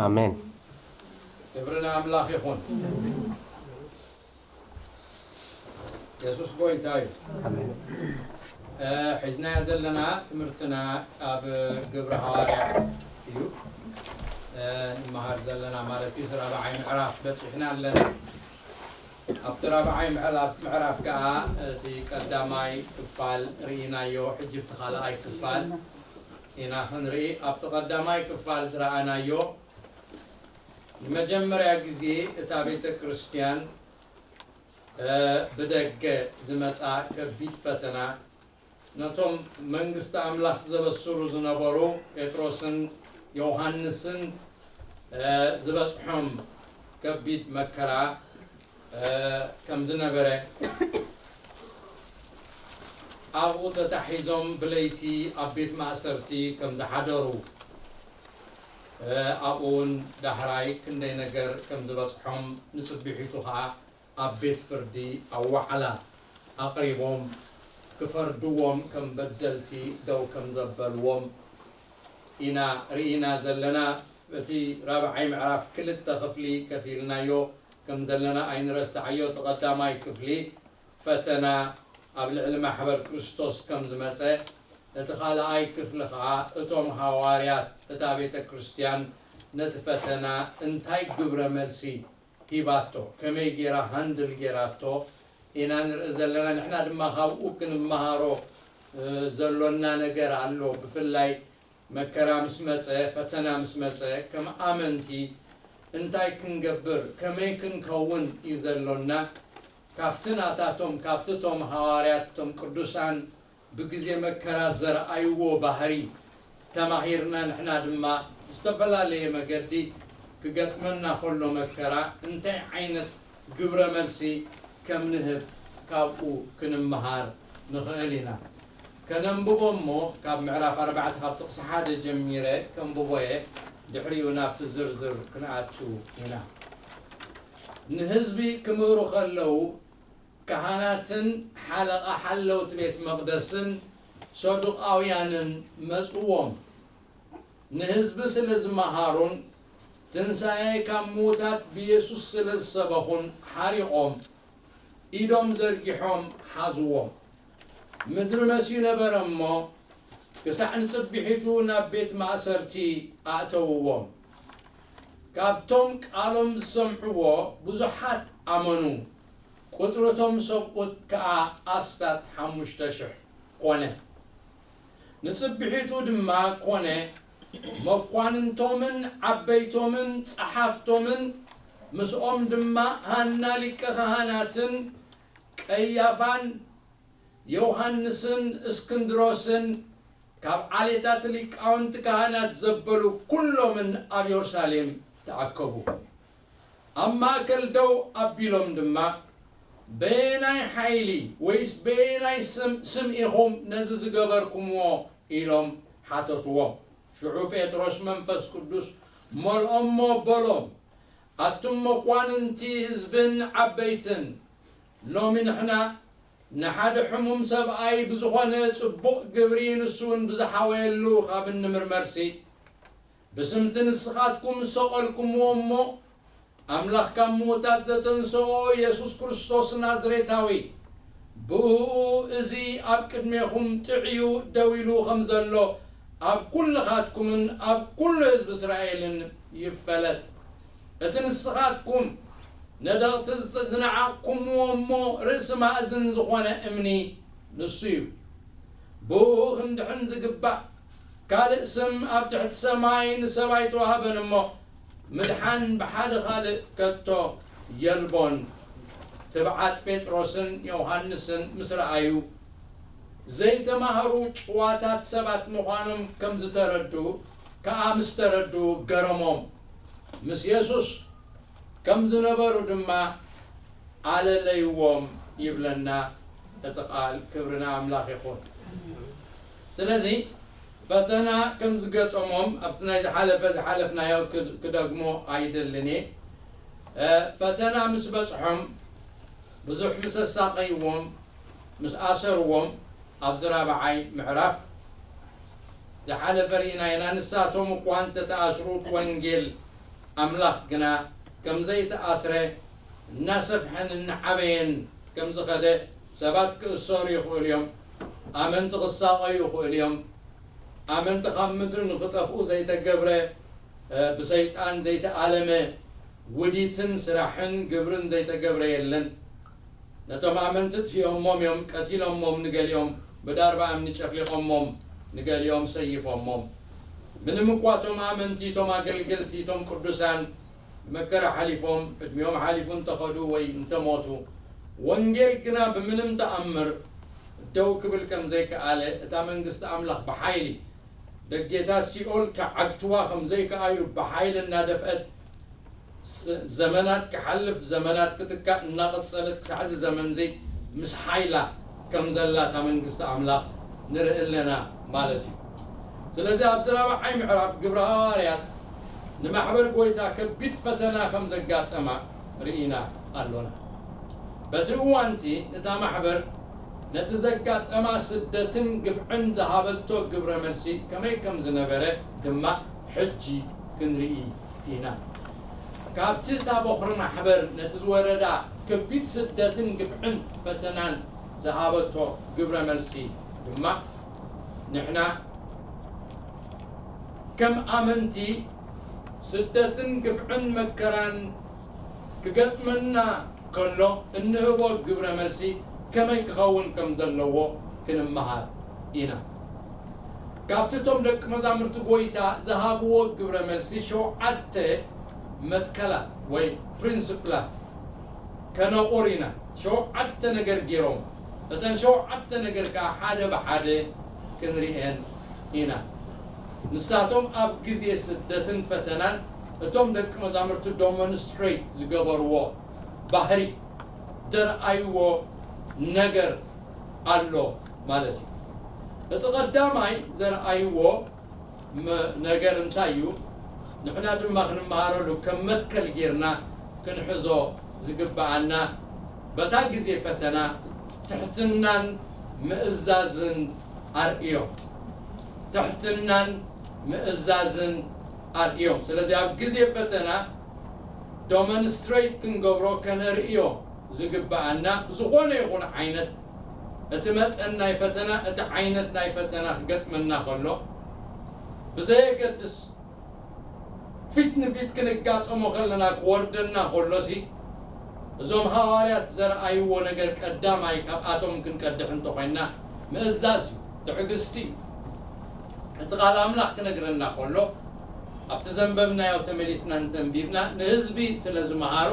ኣሜን። ክብሪ ንኣምላኽ ይኹን። የሱስ ጎይታ እዩ። ኣሜን። እ፣ ሒዝናዮ ዘለና ትምህርትና ኣብ ግብሪ ሃዋርያት እዩ። እ፣ ንመሃር ዘለና ማለት እዩ። እቲ ራብዓይ ምዕራፍ በጺሕና ኣለና። ኣብቲ ራብዓይ ምዕራፍ፣ ምዕራፍ ከኣ እቲ ቀዳማይ ክፋል ርኢናዮ። ሕጂ ኣብቲ ካልኣይ ክፋል ኢና ክንርኢ። ኣብቲ ቀዳማይ ክፋል ዝረኣናዮ ንመጀመርያ ግዜ እታ ቤተ ክርስቲያን፣ እ፣ ብደገ ዝመጻ ከቢድ ፈተና፣ ነቶም መንግስቲ ኣምላኽ ዘበስሩ ዝነበሩ ጴጥሮስን ዮሃንስን፣ እ፣ ዝበጽሖም ከቢድ መከራ፣ እ፣ ከም ዝነበረ፣ ኣብኡ ተታሒዞም ብለይቲ ኣብ ቤት ማእሰርቲ ከም ዝሓደሩ፣ እ፣ ኣብኡ እውን ዳሕራይ ክንደይ ነገር ከም ዝበጽሖም፣ ንጽቢሒቱ ኸኣ ኣብ ቤት ፍርዲ ኣብ ዋዕላ ኣቕሪቦም ክፈርድዎም ከም በደልቲ ደው ከም ዘበልዎም ኢና ርኢና ዘለና። እቲ ራብዓይ ምዕራፍ ክልተ ክፍሊ ከፊልናዮ ከም ዘለና ኣይንረስዓዮ። እቲ ቀዳማይ ክፍሊ ፈተና ኣብ ልዕሊ ማሕበር ክርስቶስ ከም ዝመጸ፣ እቲ ካልኣይ ክፍሊ ኸኣ እቶም ሃዋርያት እታ ቤተ ክርስቲያን ነቲ ፈተና እንታይ ግብረ መልሲ ሂባቶ፣ ከመይ ጌራ ሃንድል ጌራቶ ኢና ንርኢ ዘለና። ንሕና ድማ ካብኡ ክንመሃሮ፣ እ፣ ዘሎና ነገር ኣሎ። ብፍላይ መከራ ምስ መጸ፣ ፈተና ምስ መጸ፣ ከም ኣመንቲ እንታይ ክንገብር፣ ከመይ ክንከውን እዩ ዘሎና። ካብቲ ናታቶም፣ ካብቲ እቶም ሃዋርያት፣ እቶም ቅዱሳን ብግዜ መከራ ዘርኣይዎ ባህሪ ተማሂርና፣ ንሕና ድማ ዝተፈላለየ መገዲ ክገጥመና ከሎ መከራ እንታይ ዓይነት ግብረ መልሲ ከም ንህብ ካብኡ ክንመሃር ንኽእል ኢና። ከነንብቦ እሞ ካብ ምዕራፍ ኣርባዕተ ካብ ጥቕሲ ሓደ ጀሚረ ከንብቦ እየ። ድሕሪኡ ናብቲ ዝርዝር ክንኣቱ ኢና። ንህዝቢ ክምህሩ ከለዉ ካህናትን ሓለቓ ሓለውቲ ቤት መቕደስን ሰዱቃውያንን መጽዎም። ንህዝቢ ስለ ዝመሃሩን ትንሳኤ ካብ ምዉታት ብየሱስ ስለ ዝሰበኹን ሓሪቖም ኢዶም ዘርጊሖም ሓዝዎም። ምድሪ መስዩ ነበረ እሞ ክሳዕ ንጽቢሒቱ ናብ ቤት ማእሰርቲ ኣእተውዎም። ካብቶም ቃሎም ዝሰምዕዎ ብዙሓት ኣመኑ። ቁጽሪ እቶም ሰብኡት ከኣ ኣስታት ሓሙሽተ ሽሕ ኮነ። ንጽብሒቱ ድማ ኮነ፣ መኳንንቶምን ዓበይቶምን ጸሓፍቶምን ምስኦም ድማ ሃና ሊቀ ካህናትን ቀያፋን ዮሃንስን እስክንድሮስን ካብ ዓሌታት ሊቃውንቲ ካህናት ዘበሉ ኩሎምን ኣብ የሩሳሌም ተኣከቡ። ኣብ ማእከል ደው ኣቢሎም ድማ፣ በየናይ ሓይሊ ወይስ በየናይ ስም፣ ስም ኢኹም ነዚ ዝገበርኩምዎ? ኢሎም ሓተትዎም። ሽዑ ጴጥሮስ መንፈስ ቅዱስ መልኦሞ በሎም፣ ኣቱም መኳንንቲ ህዝብን ዓበይትን፣ ሎሚ ንሕና ንሓደ ሕሙም ሰብኣይ ብዝኾነ ጽቡቕ ግብሪ ንሱ እውን ብዝሓወየሉ ካብ እንምርመርሲ፣ ብስምቲ ንስኻትኩም ዝሰቐልኩምዎ እሞ ኣምላኽ ካብ ምዉታት ዘተንሰኦ የሱስ ክርስቶስ ናዝሬታዊ፣ ብእኡ እዚ ኣብ ቅድሜኹም ጥዕዩ ደው ኢሉ ከም ዘሎ ኣብ ኩልኻትኩምን ኣብ ኩሉ ህዝቢ እስራኤልን ይፈለጥ። እቲ ንስኻትኩም ነደቕቲ ዝነዓቕኩምዎ እሞ ርእሲ ማእዝን ዝኾነ እምኒ ንሱ እዩ። ብእኡ ክንድሕን ዝግባእ ካልእ ስም ኣብ ትሕቲ ሰማይ ንሰብ ኣይተዋህበን እሞ፣ ምድሓን ብሓደ ካልእ ከቶ የልቦን። ትብዓት ጴጥሮስን ዮሃንስን ምስ ረኣዩ፣ ዘይተማህሩ ጭዋታት ሰባት ምዃኖም ከም ዝተረድኡ ከኣ ምስ ተረድኡ ገረሞም። ምስ የሱስ ከም ዝነበሩ ድማ ኣለለይዎም ይብለና እቲ ቃል። ክብሪ ንኣምላኽ ይኹን። ስለዚ ፈተና ከም ዝገጠሞም ኣብቲ ናይ ዝሓለፈ ዝሓለፍናዮ ክድ-፣ ክደግሞ ኣይደልን እየ። እ፣ ፈተና ምስ በጽሖም ብዙሕ ምስ ኣሳቐይዎም፣ ምስ ኣሰርዎም ኣብዚ ራብዓይ ምዕራፍ ዝሓለፈ ርኢና ኢና። ንሳቶም እኳ እንተተኣስሩ እቲ ወንጌል ኣምላኽ ግና ከም ዘይተኣስረ እናሰፍሐን እናዓበየን ከም ዝኸደ ሰባት ክእሰሩ ይኽእሉ እዮም። ኣመንቲ ክሳቐዩ ይኽእሉ እዮም። ኣመንቲ ካብ ምድሪ ንኽጠፍኡ ዘይተገብረ፣ ብሰይጣን ዘይተኣለመ ውዲትን ስራሕን ግብርን ዘይተገብረ የለን። ነቶም ኣመንቲ ጥፊኦሞም እዮም፣ ቀቲሎሞም፣ ንገሊኦም ብዳርባ እምኒ ጨፍሊቖሞም፣ ንገሊኦም ሰይፎሞም። ምንም እኳ እቶም ኣመንቲ፣ እቶም ኣገልገልቲ፣ እቶም ቅዱሳን ብመከራ ሓሊፎም ዕድሚኦም ሓሊፉ እንተኸዱ ወይ እንተሞቱ፣ ወንጌል ግና ብምንም ተኣምር ደው ክብል ከም ዘይከኣለ እታ መንግስቲ ኣምላኽ ብሓይሊ ደጌታት ሲኦል ክዓግትዋ ከም ዘይከኣሉ ብሓይሊ እናደፍአት ዘመናት ክሓልፍ ዘመናት ክትካእ እናቐጸለት ክሳዕዚ ዘመንዚ ምስ ሓይላ ከም ዘላ እታ መንግስቲ ኣምላኽ ንርኢ ኣለና ማለት እዩ። ስለዚ ኣብዚ ራብዓይ ምዕራፍ ግብረ ሃዋርያት ንማሕበር ጎይታ ከቢድ ፈተና ከም ዘጋጠማ ርኢና ኣሎና። በቲ እዋንቲ እታ ማሕበር ነቲ ዘጋጠማ ስደትን ግፍዕን ዝሃበቶ ግብረ መልሲ ከመይ ከም ዝነበረ ድማ ሕጂ ክንርኢ ኢና። ካብቲ እታ ቦኽሪ ማሕበር ነቲ ዝወረዳ ከቢድ ስደትን ግፍዕን ፈተናን ዝሃበቶ ግብረ መልሲ ድማ ንሕና ከም ኣመንቲ ስደትን ግፍዕን መከራን ክገጥመና ከሎ እንህቦ ግብረ መልሲ ከመይ ክኸውን ከም ዘለዎ ክንመሃር ኢና። ካብቲ እቶም ደቂ መዛሙርቲ ጎይታ ዝሃብዎ ግብረ መልሲ ሸውዓተ መትከላት ወይ ፕሪንስፕላት ከነቑር ኢና። ሸውዓተ ነገር ገይሮም፣ እተን ሸውዓተ ነገር ከዓ ሓደ ብሓደ ክንርእየን ኢና። ንሳቶም ኣብ ግዜ ስደትን ፈተናን እቶም ደቂ መዛሙርቲ ዶሞንስትሬት ዝገበርዎ ባህሪ፣ ዘርኣይዎ ነገር ኣሎ ማለት እዩ። እቲ ቀዳማይ ዘርኣይዎ መ-፣ ነገር እንታይ እዩ? ንሕና ድማ ክንመሃረሉ ከም መትከል ጌርና ክንሕዞ ዝግብኣና፣ በታ ግዜ ፈተና ትሕትናን ምእዛዝን ኣርእዮም። ትሕትናን ምእዛዝን ኣርእዮም። ስለዚ ኣብ ግዜ ፈተና ዶመንስትሬት ክንገብሮ ከነርእዮ ዝግብኣና ብዝኾነ ይኹን ዓይነት እቲ መጠን ናይ ፈተና፣ እቲ ዓይነት ናይ ፈተና ክገጥመና ከሎ ብዘየገድስ ፊት ንፊት ክንጋጠሞ ከለና ክወርደና ከሎሲ እዞም ሃዋርያት ዘርኣይዎ ነገር ቀዳማይ ካብኣቶም ክንቀድሕ እንተኾይንና ምእዛዝ እዩ፣ ትዕግስቲ እዩ። እቲ ቃል ኣምላኽ ክነግረና ከሎ ኣብቲ ዘንበብናዮ ተመሊስና እንተንቢብና ንህዝቢ ስለ ዝመሃሩ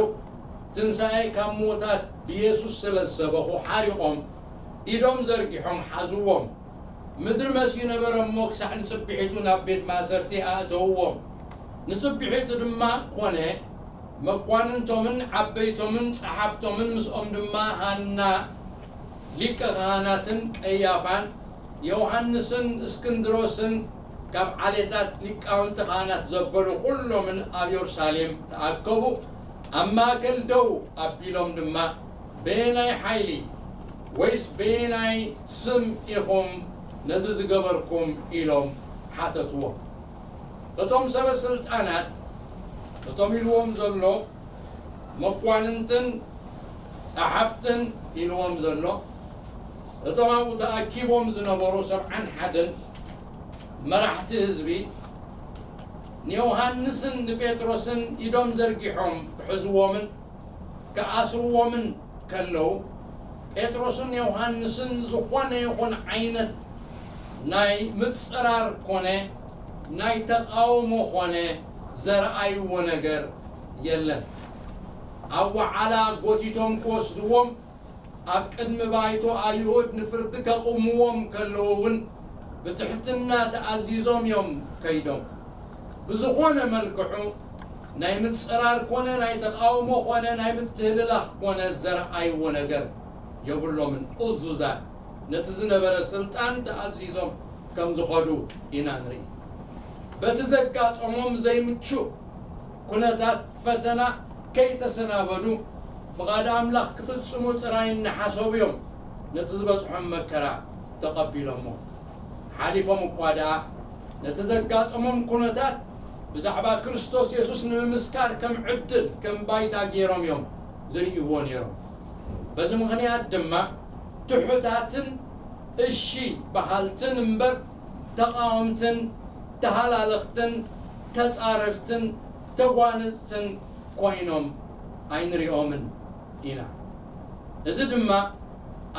ትንሳኤ ካብ ምዉታት ብየሱስ ስለ ዝሰበኹ ሓሪቖም ኢዶም ዘርጊሖም ሓዝዎም። ምድሪ መስዩ ነበረ እሞ ክሳዕ ንጽብሒቱ ናብ ቤት ማእሰርቲ ኣእተውዎም። ንጽብሒቱ ድማ ኮነ፣ መኳንንቶምን ዓበይቶምን ጸሓፍቶምን ምስኦም ድማ ሃና ሊቀ ካህናትን ቀያፋን ዮሃንስን እስክንድሮስን ካብ ዓሌታት ሊቃውንቲ ካህናት ዘበሉ ኩሎምን ኣብ የሩሳሌም ተኣከቡ። ኣብ ማእከል ደው ኣቢሎም ድማ በየናይ ሓይሊ ወይስ በየናይ ስም ኢኹም ነዚ ዝገበርኩም? ኢሎም ሓተትዎ። እቶም ሰበ ስልጣናት እቶም ኢልዎም ዘሎ መኳንንትን ጸሓፍትን ኢልዎም ዘሎ እቶም ኣብኡ ተኣኪቦም ዝነበሩ ሰብዓን ሓደን መራሕቲ ህዝቢ ንዮሃንስን ንጴጥሮስን ኢዶም ዘርጊሖም ክሕዝዎምን ክኣስርዎምን ከለዉ ጴጥሮስን ዮሃንስን ዝኾነ ይኹን ዓይነት ናይ ምጽራር ኮነ ናይ ተቃውሞ ኮነ ዘርኣይዎ ነገር የለን። ኣብ ወዓላ ጎቲቶም ክወስድዎም ኣብ ቅድሚ ባይቶ ኣይሁድ ንፍርዲ ከቕምዎም ከለዉ እውን ብትሕትና ተኣዚዞም እዮም ከይዶም። ብዝኾነ መልክዑ ናይ ምጽራር ኮነ ናይ ተቃውሞ ኮነ ናይ ምትህልላኽ ኮነ ዘርኣይዎ ነገር የብሎምን። እዙዛት ነቲ ዝነበረ ስልጣን ተኣዚዞም ከም ዝኸዱ ኢና ንርኢ። በቲ ዘጋጠሞም ዘይምቹእ ኩነታት ፈተና ከይተሰናበዱ ፍቓድ ኣምላኽ ክፍጽሙ ጥራይ እናሓሰቡ እዮም ነቲ ዝበጽሖም መከራ ተቐቢሎሞ። ሓሊፎም እኳ ደኣ ነቲ ዘጋጠሞም ኩነታት ብዛዕባ ክርስቶስ የሱስ ንምምስካር ከም ዕድል፣ ከም ባይታ ገይሮም እዮም ዝርእይዎ ነይሮም። በዚ ምኽንያት ድማ ትሑታትን እሺ በሃልትን እምበር ተቓወምትን ተሃላለኽትን ተጻረርትን ተጓነጽትን ኮይኖም ኣይንሪኦምን ኢና። እዚ ድማ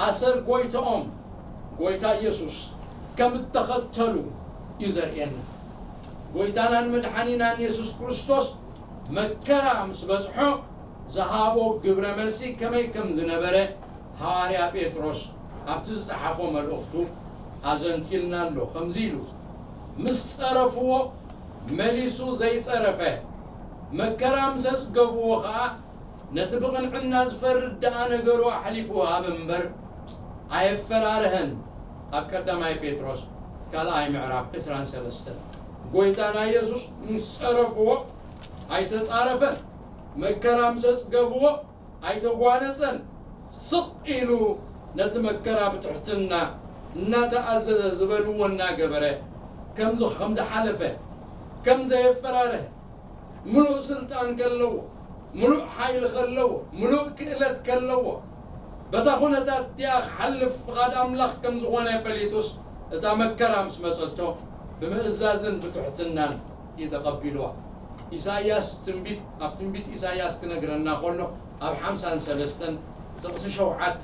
ኣሰር ጎይታኦም ጎይታ ኢየሱስ ከም እተኸተሉ እዩ ዘርእየና። ጎይታናን መድሓኒናን የሱስ ክርስቶስ መከራ ምስ በጽሖ ዝሃቦ ግብረ መልሲ ከመይ ከም ዝነበረ ሃዋርያ ጴጥሮስ ኣብቲ ዝጸሓፎ መልእኽቱ ኣዘንትዩልና ኣሎ። ከምዚ ኢሉ፣ ምስ ጸረፍዎ መሊሱ ዘይጸረፈ፣ መከራ ምስ ኣጽገብዎ ኸኣ ነቲ ብቕንዕና ዝፈርድ ደኣ ነገሩ ኣሕሊፉ ሃበ እምበር ኣየፈራርሀን። ኣብ ቀዳማይ ጴጥሮስ ካልኣይ ምዕራፍ ዕስራን ሰለስተን። ጎይታና ኢየሱስ ምስ ጸረፍዎ ኣይተጻረፈን፣ መከራ ምስ ኣጽገብዎ ኣይተጓነጸን። ስቕ ኢሉ ነቲ መከራ ብትሕትና እናተኣዘዘ ዝበልዎ እናገበረ ከም ዝ-፣ ከም ዝሓለፈ፣ ከም ዘየፈራርህ፣ ምሉእ ስልጣን ከለዎ፣ ምሉእ ሓይሊ ከለዎ፣ ምሉእ ክእለት ከለዎ፣ በታ ኩነታት እቲኣ ክሓልፍ ፍቓድ ኣምላኽ ከም ዝኾነ ፈሊጡስ፣ እታ መከራ ምስ መጸቶ ብምእዛዝን ብትሕትናን እዩ ተቐቢልዋ። ኢሳይያስ ትንቢት፣ ኣብ ትንቢት ኢሳይያስ ክነግረና ከሎ፣ ኣብ ሓምሳን ሰለስተን ጥቕሲ ሸውዓተ፣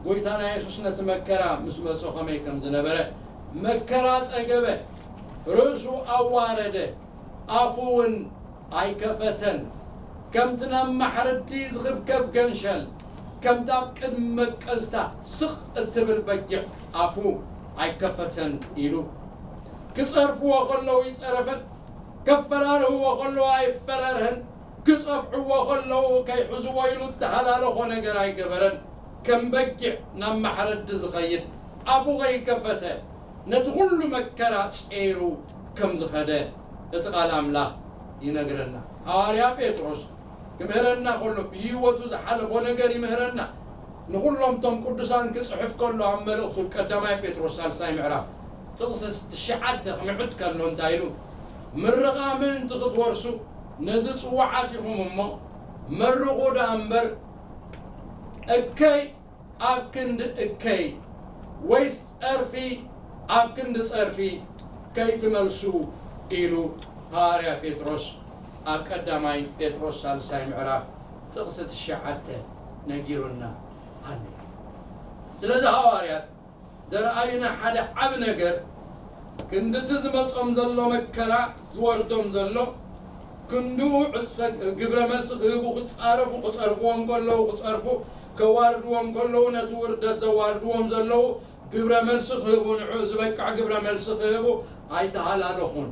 ጎይታና የሱስ ነቲ መከራ ምስ መጾ ከመይ ከም ዝነበረ፣ መከራ ጸገበ፣ ርእሱ ኣዋረደ፣ ኣፉ እውን ኣይከፈተን። ከምቲ ናብ ማሕረዲ ዝኽብከብ ገንሸል፣ ከምቲ ኣብ ቅድሚ መቀዝታ ስቕ እትብል በጊዕ ኣፉ ኣይከፈተን ኢሉ። ክጸርፍዎ ከለዉ ይጸረፈን፣ ከፈራርህዎ ከለዉ ኣይፈራርህን፣ ክጸፍዕዎ ከለዉ ከይሕዝዎ ኢሉ እተሃላለኾ ነገር ኣይገበረን። ከም በጊዕ ናብ ማሕረዲ ዝኸይድ፣ ኣፉ ከይከፈተ ነቲ ኩሉ መከራ ጸይሩ ከም ዝኸደ እቲ ቃል ኣምላኽ ይነግረና። ሃዋርያ ጴጥሮስ ክምህረና ከሎ፣ ብህይወቱ ዝሓለፎ ነገር ይምህረና። ንኹሎም እቶም ቅዱሳን ክጽሕፍ ከሎ ኣብ መልእኽቱ ቀዳማይ ጴጥሮስ ሳልሳይ ምዕራፍ ጥቕሲ ትሽዓተ ክምዕድ ከሎ እንታይ ኢሉ? ምርቓ ምእንቲ ክትወርሱ ነዚ ጽዋዓት ኢኹም እሞ፣ መርቑ ደኣ እምበር፣ እከይ ኣብ ክንዲ እከይ፣ ወይስ ጸርፊ ኣብ ክንዲ ጸርፊ ከይትመልሱ ኢሉ ሃዋርያ ጴጥሮስ ኣብ ቀዳማይ ጴጥሮስ ሳልሳይ ምዕራፍ ጥቕሲ ትሽዓተ ነጊሩና ኣሎ። ስለዚ ሃዋርያት ዘርኣዩና ሓደ ዓቢ ነገር፣ ክንድቲ ዝመጾም ዘሎ መከራ፣ ዝወርዶም ዘሎ፣ ክንድኡ ዕጽፈ ግብረ መልሲ ክህቡ፣ ክጻረፉ፣ ክጸርፍዎም ከለዉ ክጸርፉ፣ ከዋርድዎም ከለዉ ነቲ ውርደት ዘዋርድዎም ዘለዉ ግብረ መልሲ ክህቡ፣ ንዕኡ ዝበቅዕ ግብረ መልሲ ክህቡ ኣይተሃላለኹን።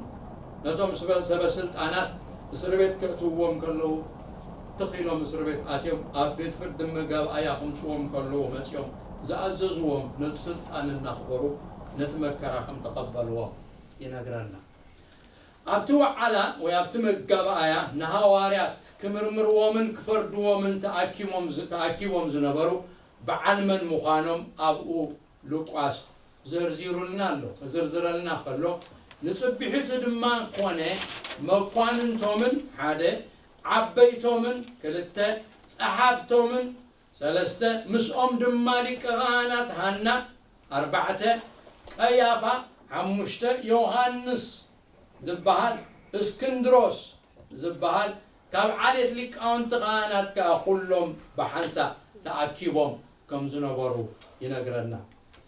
ነቶም ስበ-፣ ሰበ ስልጣናት እስሪ ቤት ከእትውዎም ከለዉ፣ ትኽ ኢሎም እስሪ ቤት ኣትዮም፣ ኣብ ቤት ፍርዲ መጋብኣያ ክምጽዎም ከለዉ መጺኦም ዝኣዘዝዎም ነቲ ስልጣን እናኽበሩ ነቲ መከራ ከም ተቐበልዎ ይነግረና። ኣብቲ ወዓላ ወይ ኣብቲ መጋብኣያ ንሃዋርያት ክምርምርዎምን ክፈርድዎምን ተኣኪሞም ዝ-፣ ተኣኪቦም ዝነበሩ በዓል መን ምዃኖም ኣብኡ ሉቃስ ዘርዚሩልና ኣሎ። ክዝርዝረልና ከሎ፣ ንጽቢሒቱ ድማ ኮነ መኳንንቶምን ሓደ፣ ዓበይቶምን ክልተ፣ ጸሓፍቶምን ሰለስተ፣ ምስኦም ድማ ሊቀ ካህናት ሃና ኣርባዕተ፣ ቀያፋ ሓሙሽተ፣ ዮሃንስ ዝበሃል፣ እስክንድሮስ ዝበሃል፣ ካብ ዓሌት ሊቃውንቲ ካህናት ከኣ ኩሎም ብሓንሳእ ተኣኪቦም ከም ዝነበሩ ይነግረና።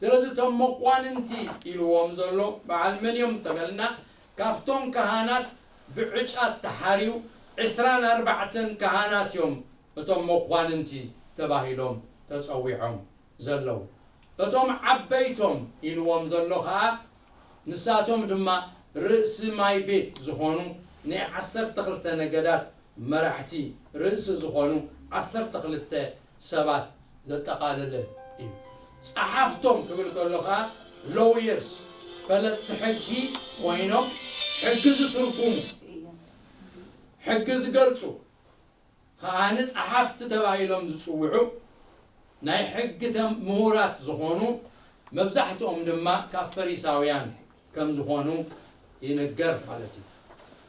ስለዚ እቶም መኳንንቲ ኢልዎም ዘሎ በዓል መን እዮም እንተበልና፣ ካብቶም ካህናት ብዕጫ ተሓርዩ ዕስራን ኣርባዕተን ካህናት እዮም እቶም መኳንንቲ ተባሂሎም ተጸዊዖም ዘለዉ። እቶም ዓበይቶም ኢልዎም ዘሎ ኸኣ ንሳቶም ድማ ርእሲ ማይ ቤት ዝኾኑ ናይ ዓሰርተ ክልተ ነገዳት መራሕቲ ርእሲ ዝኾኑ ዓሰርተ ክልተ ሰባት ዘጠቓለለ እዩ። ጸሓፍቶም ክብል ከሎ ኸኣ ሎየርስ፣ ፈለጥቲ ሕጊ ኮይኖም ሕጊ ዝትርጉሙ፣ ሕጊ ዝገልጹ፣ ከኣ ንጸሓፍቲ ተባሂሎም ዝጽውዑ ናይ ሕጊ ተም-፣ ምሁራት ዝኾኑ፣ መብዛሕትኦም ድማ ካብ ፈሪሳውያን ከም ዝኾኑ ይንገር ማለት እዩ።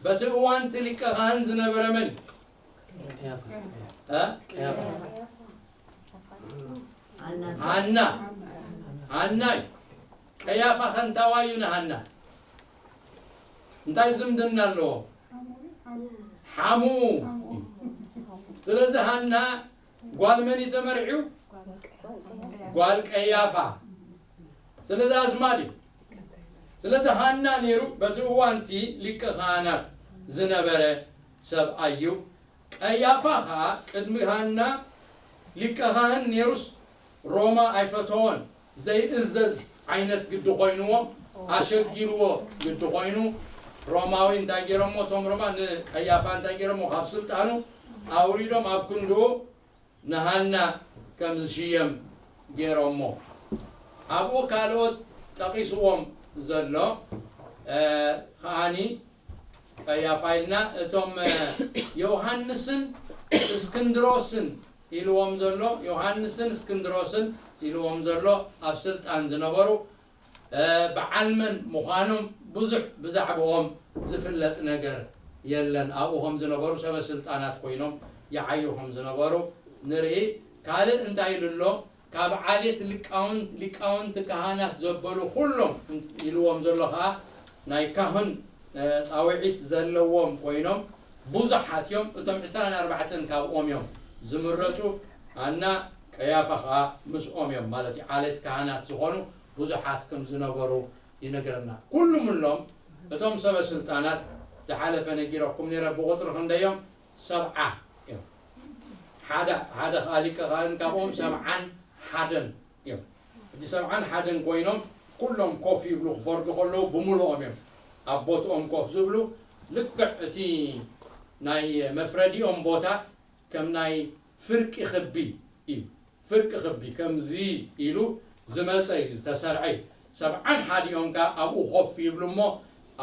በቲ እዋን እቲ ሊቀ ካህን ዝነበረ መን እዩ? እ? ሃና። ሃና እዩ። ቀያፋ ከንታዋይ እዩ ንሃና። እንታይ ዝምድና ኣለዎ? ሓሙ። ስለዚ ሃና ጓል መን እዩ ተመርዒው? ጓል ቀያፋ። ስለዚ ኣዝማድ እዩ። ስለዚ ሃና ነይሩ በቲ እዋንቲ ሊቀ ካህናት ዝነበረ ሰብኣይ እዩ። ቀያፋ ኸኣ ቅድሚ ሃና ሊቀ ካህን ነይሩስ ሮማ ኣይፈተዎን። ዘይእዘዝ ዓይነት ግዲ ኮይንዎ፣ ኣሸጊርዎ ግዲ ኮይኑ፣ ሮማዊ እንታይ ገይሮሞ? እቶም ሮማ ንቀያፋ እንታይ ገይሮሞ? ካብ ስልጣኑ ኣውሪዶም ኣብ ክንድኡ ንሃና ከም ዝሽየም ገይሮሞ። ኣብኡ ካልኦት ጠቒስዎም ዘሎ፣ እ፣ ከኣኒ ቀያፋ ኢልና፣ እቶም፣ እ፣ ዮሃንስን እስክንድሮስን ኢልዎም ዘሎ፣ ዮሃንስን እስክንድሮስን ኢልዎም ዘሎ ኣብ ስልጣን ዝነበሩ፣ እ፣ በዓል መን ምዃኖም ብዙሕ ብዛዕባኦም ዝፍለጥ ነገር የለን። ኣብኡ ከም ዝነበሩ ሰበ ስልጣናት ኮይኖም ይዓዩ ከም ዝነበሩ ንርኢ። ካልእ እንታይ ኢሉ ኣሎ? ካብ ዓሌት ሊቃውንት፣ ሊቃውንቲ ካህናት ዘበሉ ኩሎም ኢልዎም ዘሎ ኸኣ ናይ ካህን፣ እ፣ ጻውዒት ዘለዎም ኮይኖም ብዙሓት እዮም። እቶም ዕስራን ኣርባዕተን ካብኦም እዮም ዝምረጹ። ኣና ቀያፋ ኸኣ ምስኦም እዮም ማለት እዩ። ዓሌት ካህናት ዝኾኑ ብዙሓት ከም ዝነበሩ ይነግረና። ኩሉምሎም እቶም ሰበ ስልጣናት ዝሓለፈ ነጊረኩም ነይረ፣ ብቑጽሪ ክንደዮም? ሰብዓ እዮም። ሓደ፣ ሓደ ኸኣ ሊቀ ካህን ካብኦም ሰብዓን ሓደን እዮም። እቲ ሰብዓን ሓደን ኮይኖም ኩሎም ኮፍ ይብሉ ክፈርዱ ከለዉ ብምሉኦም እዮም ኣብ ቦትኦም ኮፍ ዝብሉ። ልክዕ እቲ ናይ መፍረዲኦም ቦታ ከም ናይ ፍርቂ ክቢ እዩ። ፍርቂ ክቢ ከምዚ ኢሉ ዝመጸ እዩ፣ ዝተሰርዐ እዩ። ሰብዓን ሓዲኦም ከኣ ኣብኡ ኮፍ ይብሉ እሞ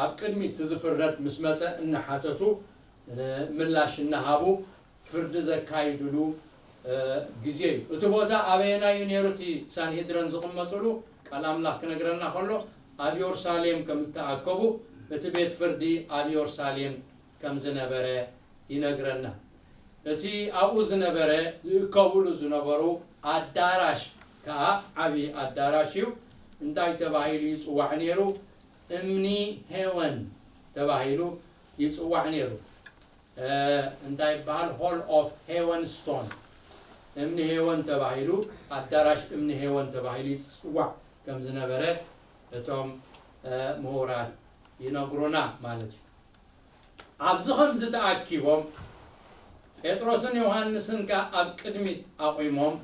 ኣብ ቅድሚ እቲ ዝፍረድ ምስ መጸ እናሓተቱ፣ እ፣ ምላሽ እናሃቡ ፍርዲ ዘካይድሉ፣ እ፣ ግዜ እዩ። እቲ ቦታ ኣበየናይ እዩ ነይሩ? እቲ ሳንሄድረን ዝቕመጥሉ ቃል ኣምላኽ ክነግረና ከሎ ኣብ ዮርሳሌም ከም እተኣከቡ፣ እቲ ቤት ፍርዲ ኣብ ዮርሳሌም ከም ዝነበረ ይነግረና። እቲ ኣብኡ ዝነበረ፣ ዝእከብሉ ዝነበሩ ኣዳራሽ ከኣ ዓቢ ኣዳራሽ እዩ። እንታይ ተባሂሉ ይጽዋዕ ነይሩ? እምኒ ሄወን ተባሂሉ ይጽዋዕ ነይሩ። እ፣ እንታይ ይበሃል? Hall of Heaven Stone። እምኒ ሄወን ተባሂሉ፣ ኣዳራሽ እምኒ ሄወን ተባሂሉ ይጽዋዕ ከም ዝነበረ እቶም፣ እ፣ ምሁራት ይነግሩና ማለት እዩ። ኣብዚ ከምዚ ተኣኪቦም፣ ጴጥሮስን ዮሃንስን ከኣ ኣብ ቅድሚት ኣቑሞም፣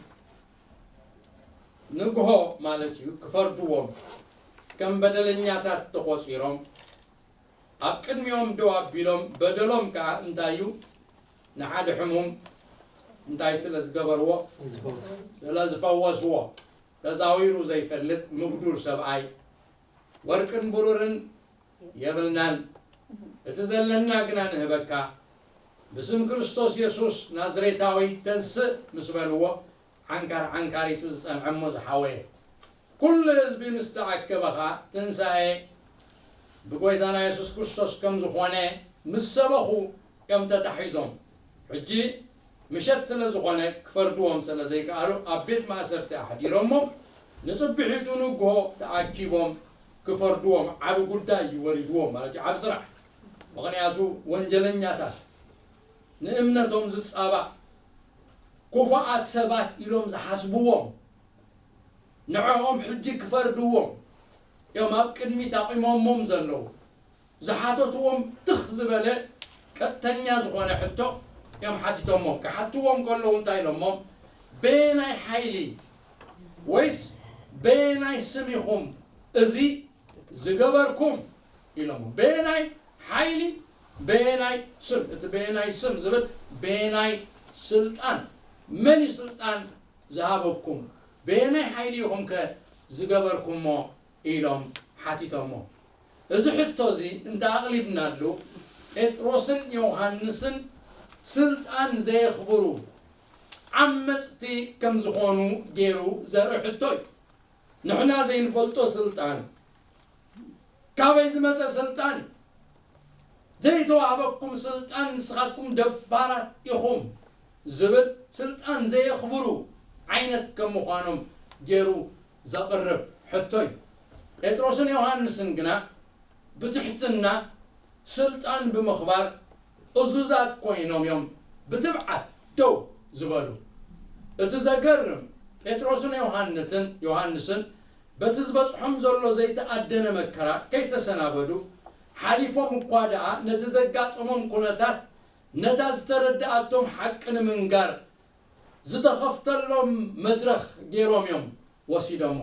ንግሆ ማለት እዩ፣ ክፈርድዎም ከም በደለኛታት ተቖጺሮም፣ ኣብ ቅድሚኦም ደው ኣቢሎም፣ በደሎም ከኣ እንታይ እዩ? ንሓደ ሕሙም እንታይ ስለ ዝገበርዎ? ዝፈወሱ። ስለ ዝፈወስዎ። ተዛዊሩ ዘይፈልጥ ምጉዱር ሰብኣይ፣ ወርቅን ብሩርን የብልናን፣ እቲ ዘለና ግና ንህበካ፣ ብስም ክርስቶስ የሱስ ናዝሬታዊ ተንስእ ምስ በልዎ፣ ዓንካር ዓንካሪቱ ዝጸንዐ እሞ ዝሓወየ። ኩሉ ህዝቢ ምስ ተኣከበ ኸኣ ትንሳኤ ብጎይታና የሱስ ክርስቶስ ከም ዝኾነ ምስ ሰበኹ እዮም ተታሒዞም። ሕጂ ምሸት ስለ ዝኾነ ክፈርድዎም ስለ ዘይከኣሉ ኣብ ቤት ማእሰርቲ ኣሕዲሮሞም፣ ንጽብሒቱ ንግሆ ተኣኪቦም ክፈርድዎም ዓቢ ጉዳይ እዩ ወሪድዎም ማለት እዩ፣ ዓቢ ስራሕ። ምኽንያቱ ወንጀለኛታት፣ ንእምነቶም ዝጻባእ፣ ክፉኣት ሰባት ኢሎም ዝሓስብዎም፣ ንዕኦም ሕጂ ክፈርድዎም እዮም ኣብ ቅድሚት ኣቑሞሞም ዘለዉ። ዝሓተትዎም ትኽ ዝበለ ቀጥተኛ ዝኾነ ሕቶ እዮም ሓቲቶሞም። ክሓትዎም ከለዉ እንታይ ኢሎሞም? በየናይ ሓይሊ ወይስ በየናይ ስም ኢኹም እዚ ዝገበርኩም? ኢሎሞም። በየናይ ሓይሊ፣ በየናይ ስም? እቲ በየናይ ስም ዝብል በየናይ ስልጣን? መን እዩ ስልጣን ዝሃበኩም? በየናይ ሓይሊ ኢኹም ከ ዝገበርኩሞ? ኢሎም ሓቲቶሞ። እዚ ሕቶ እዚ እንተ ኣቕሊብናሉ፣ ጴጥሮስን ዮሃንስን ስልጣን ዘየኽብሩ ዓመጽቲ ከም ዝኾኑ ገይሩ ዘርኢ ሕቶ እዩ። ንሕና ዘይንፈልጦ ስልጣን፣ ካበይ ዝመጸ ስልጣን እዩ? ዘይተዋህበኩም ስልጣን ንስኻትኩም ደፋራት ኢኹም ዝብል ስልጣን ዘየኽብሩ ዓይነት ከም ምዃኖም ገይሩ ዘቕርብ ሕቶ እዩ። ጴጥሮስን ዮሃንስን ግና ብትሕትና ስልጣን ብምኽባር እዙዛት ኮይኖም እዮም ብትብዓት ደው ዝበሉ። እቲ ዘገርም ጴጥሮስን ዮሃንትን ዮሃንስን በቲ ዝበጽሖም ዘሎ ዘይተኣደነ መከራ ከይተሰናበዱ ሓሊፎም እኳ ደኣ ነቲ ዘጋጠሞም ኩነታት ነታ ዝተረድኣቶም ሓቂ ንምንጋር ዝተኸፍተሎም መድረኽ ገይሮም እዮም ወሲዶሞ።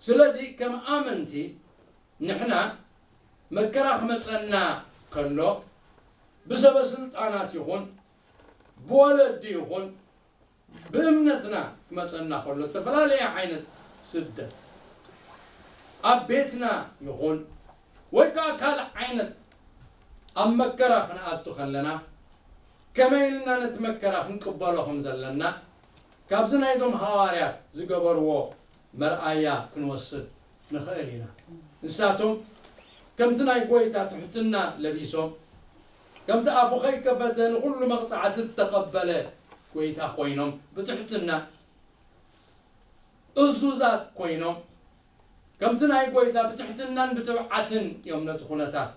ስለዚ ከም ኣመንቲ ንሕና መከራ ክመጸና ከሎ ብሰበ ስልጣናት ይኹን ብወለዲ ይኹን ብእምነትና ክመጸና ከሎ እተፈላለየ ዓይነት ስደት ኣብ ቤትና ይኹን ወይ ከዓ ካልእ ዓይነት ኣብ መከራ ክንኣቱ ከለና ከመይ ኢልና ነቲ መከራ ክንቅበሎ ከም ዘለና ካብዚ ናይዞም ሃዋርያት ዝገበርዎ መርኣያ ክንወስድ ንኽእል ኢና። ንሳቶም ከምቲ ናይ ጎይታ ትሕትና ለቢሶም ከምቲ ኣፉ ከይከፈተ ንኹሉ መቕጻዕቲ እተቐበለ ጎይታ ኮይኖም ብትሕትና እዙዛት ኮይኖም ከምቲ ናይ ጎይታ ብትሕትናን ብትብዓትን እዮም ነቲ ኩነታት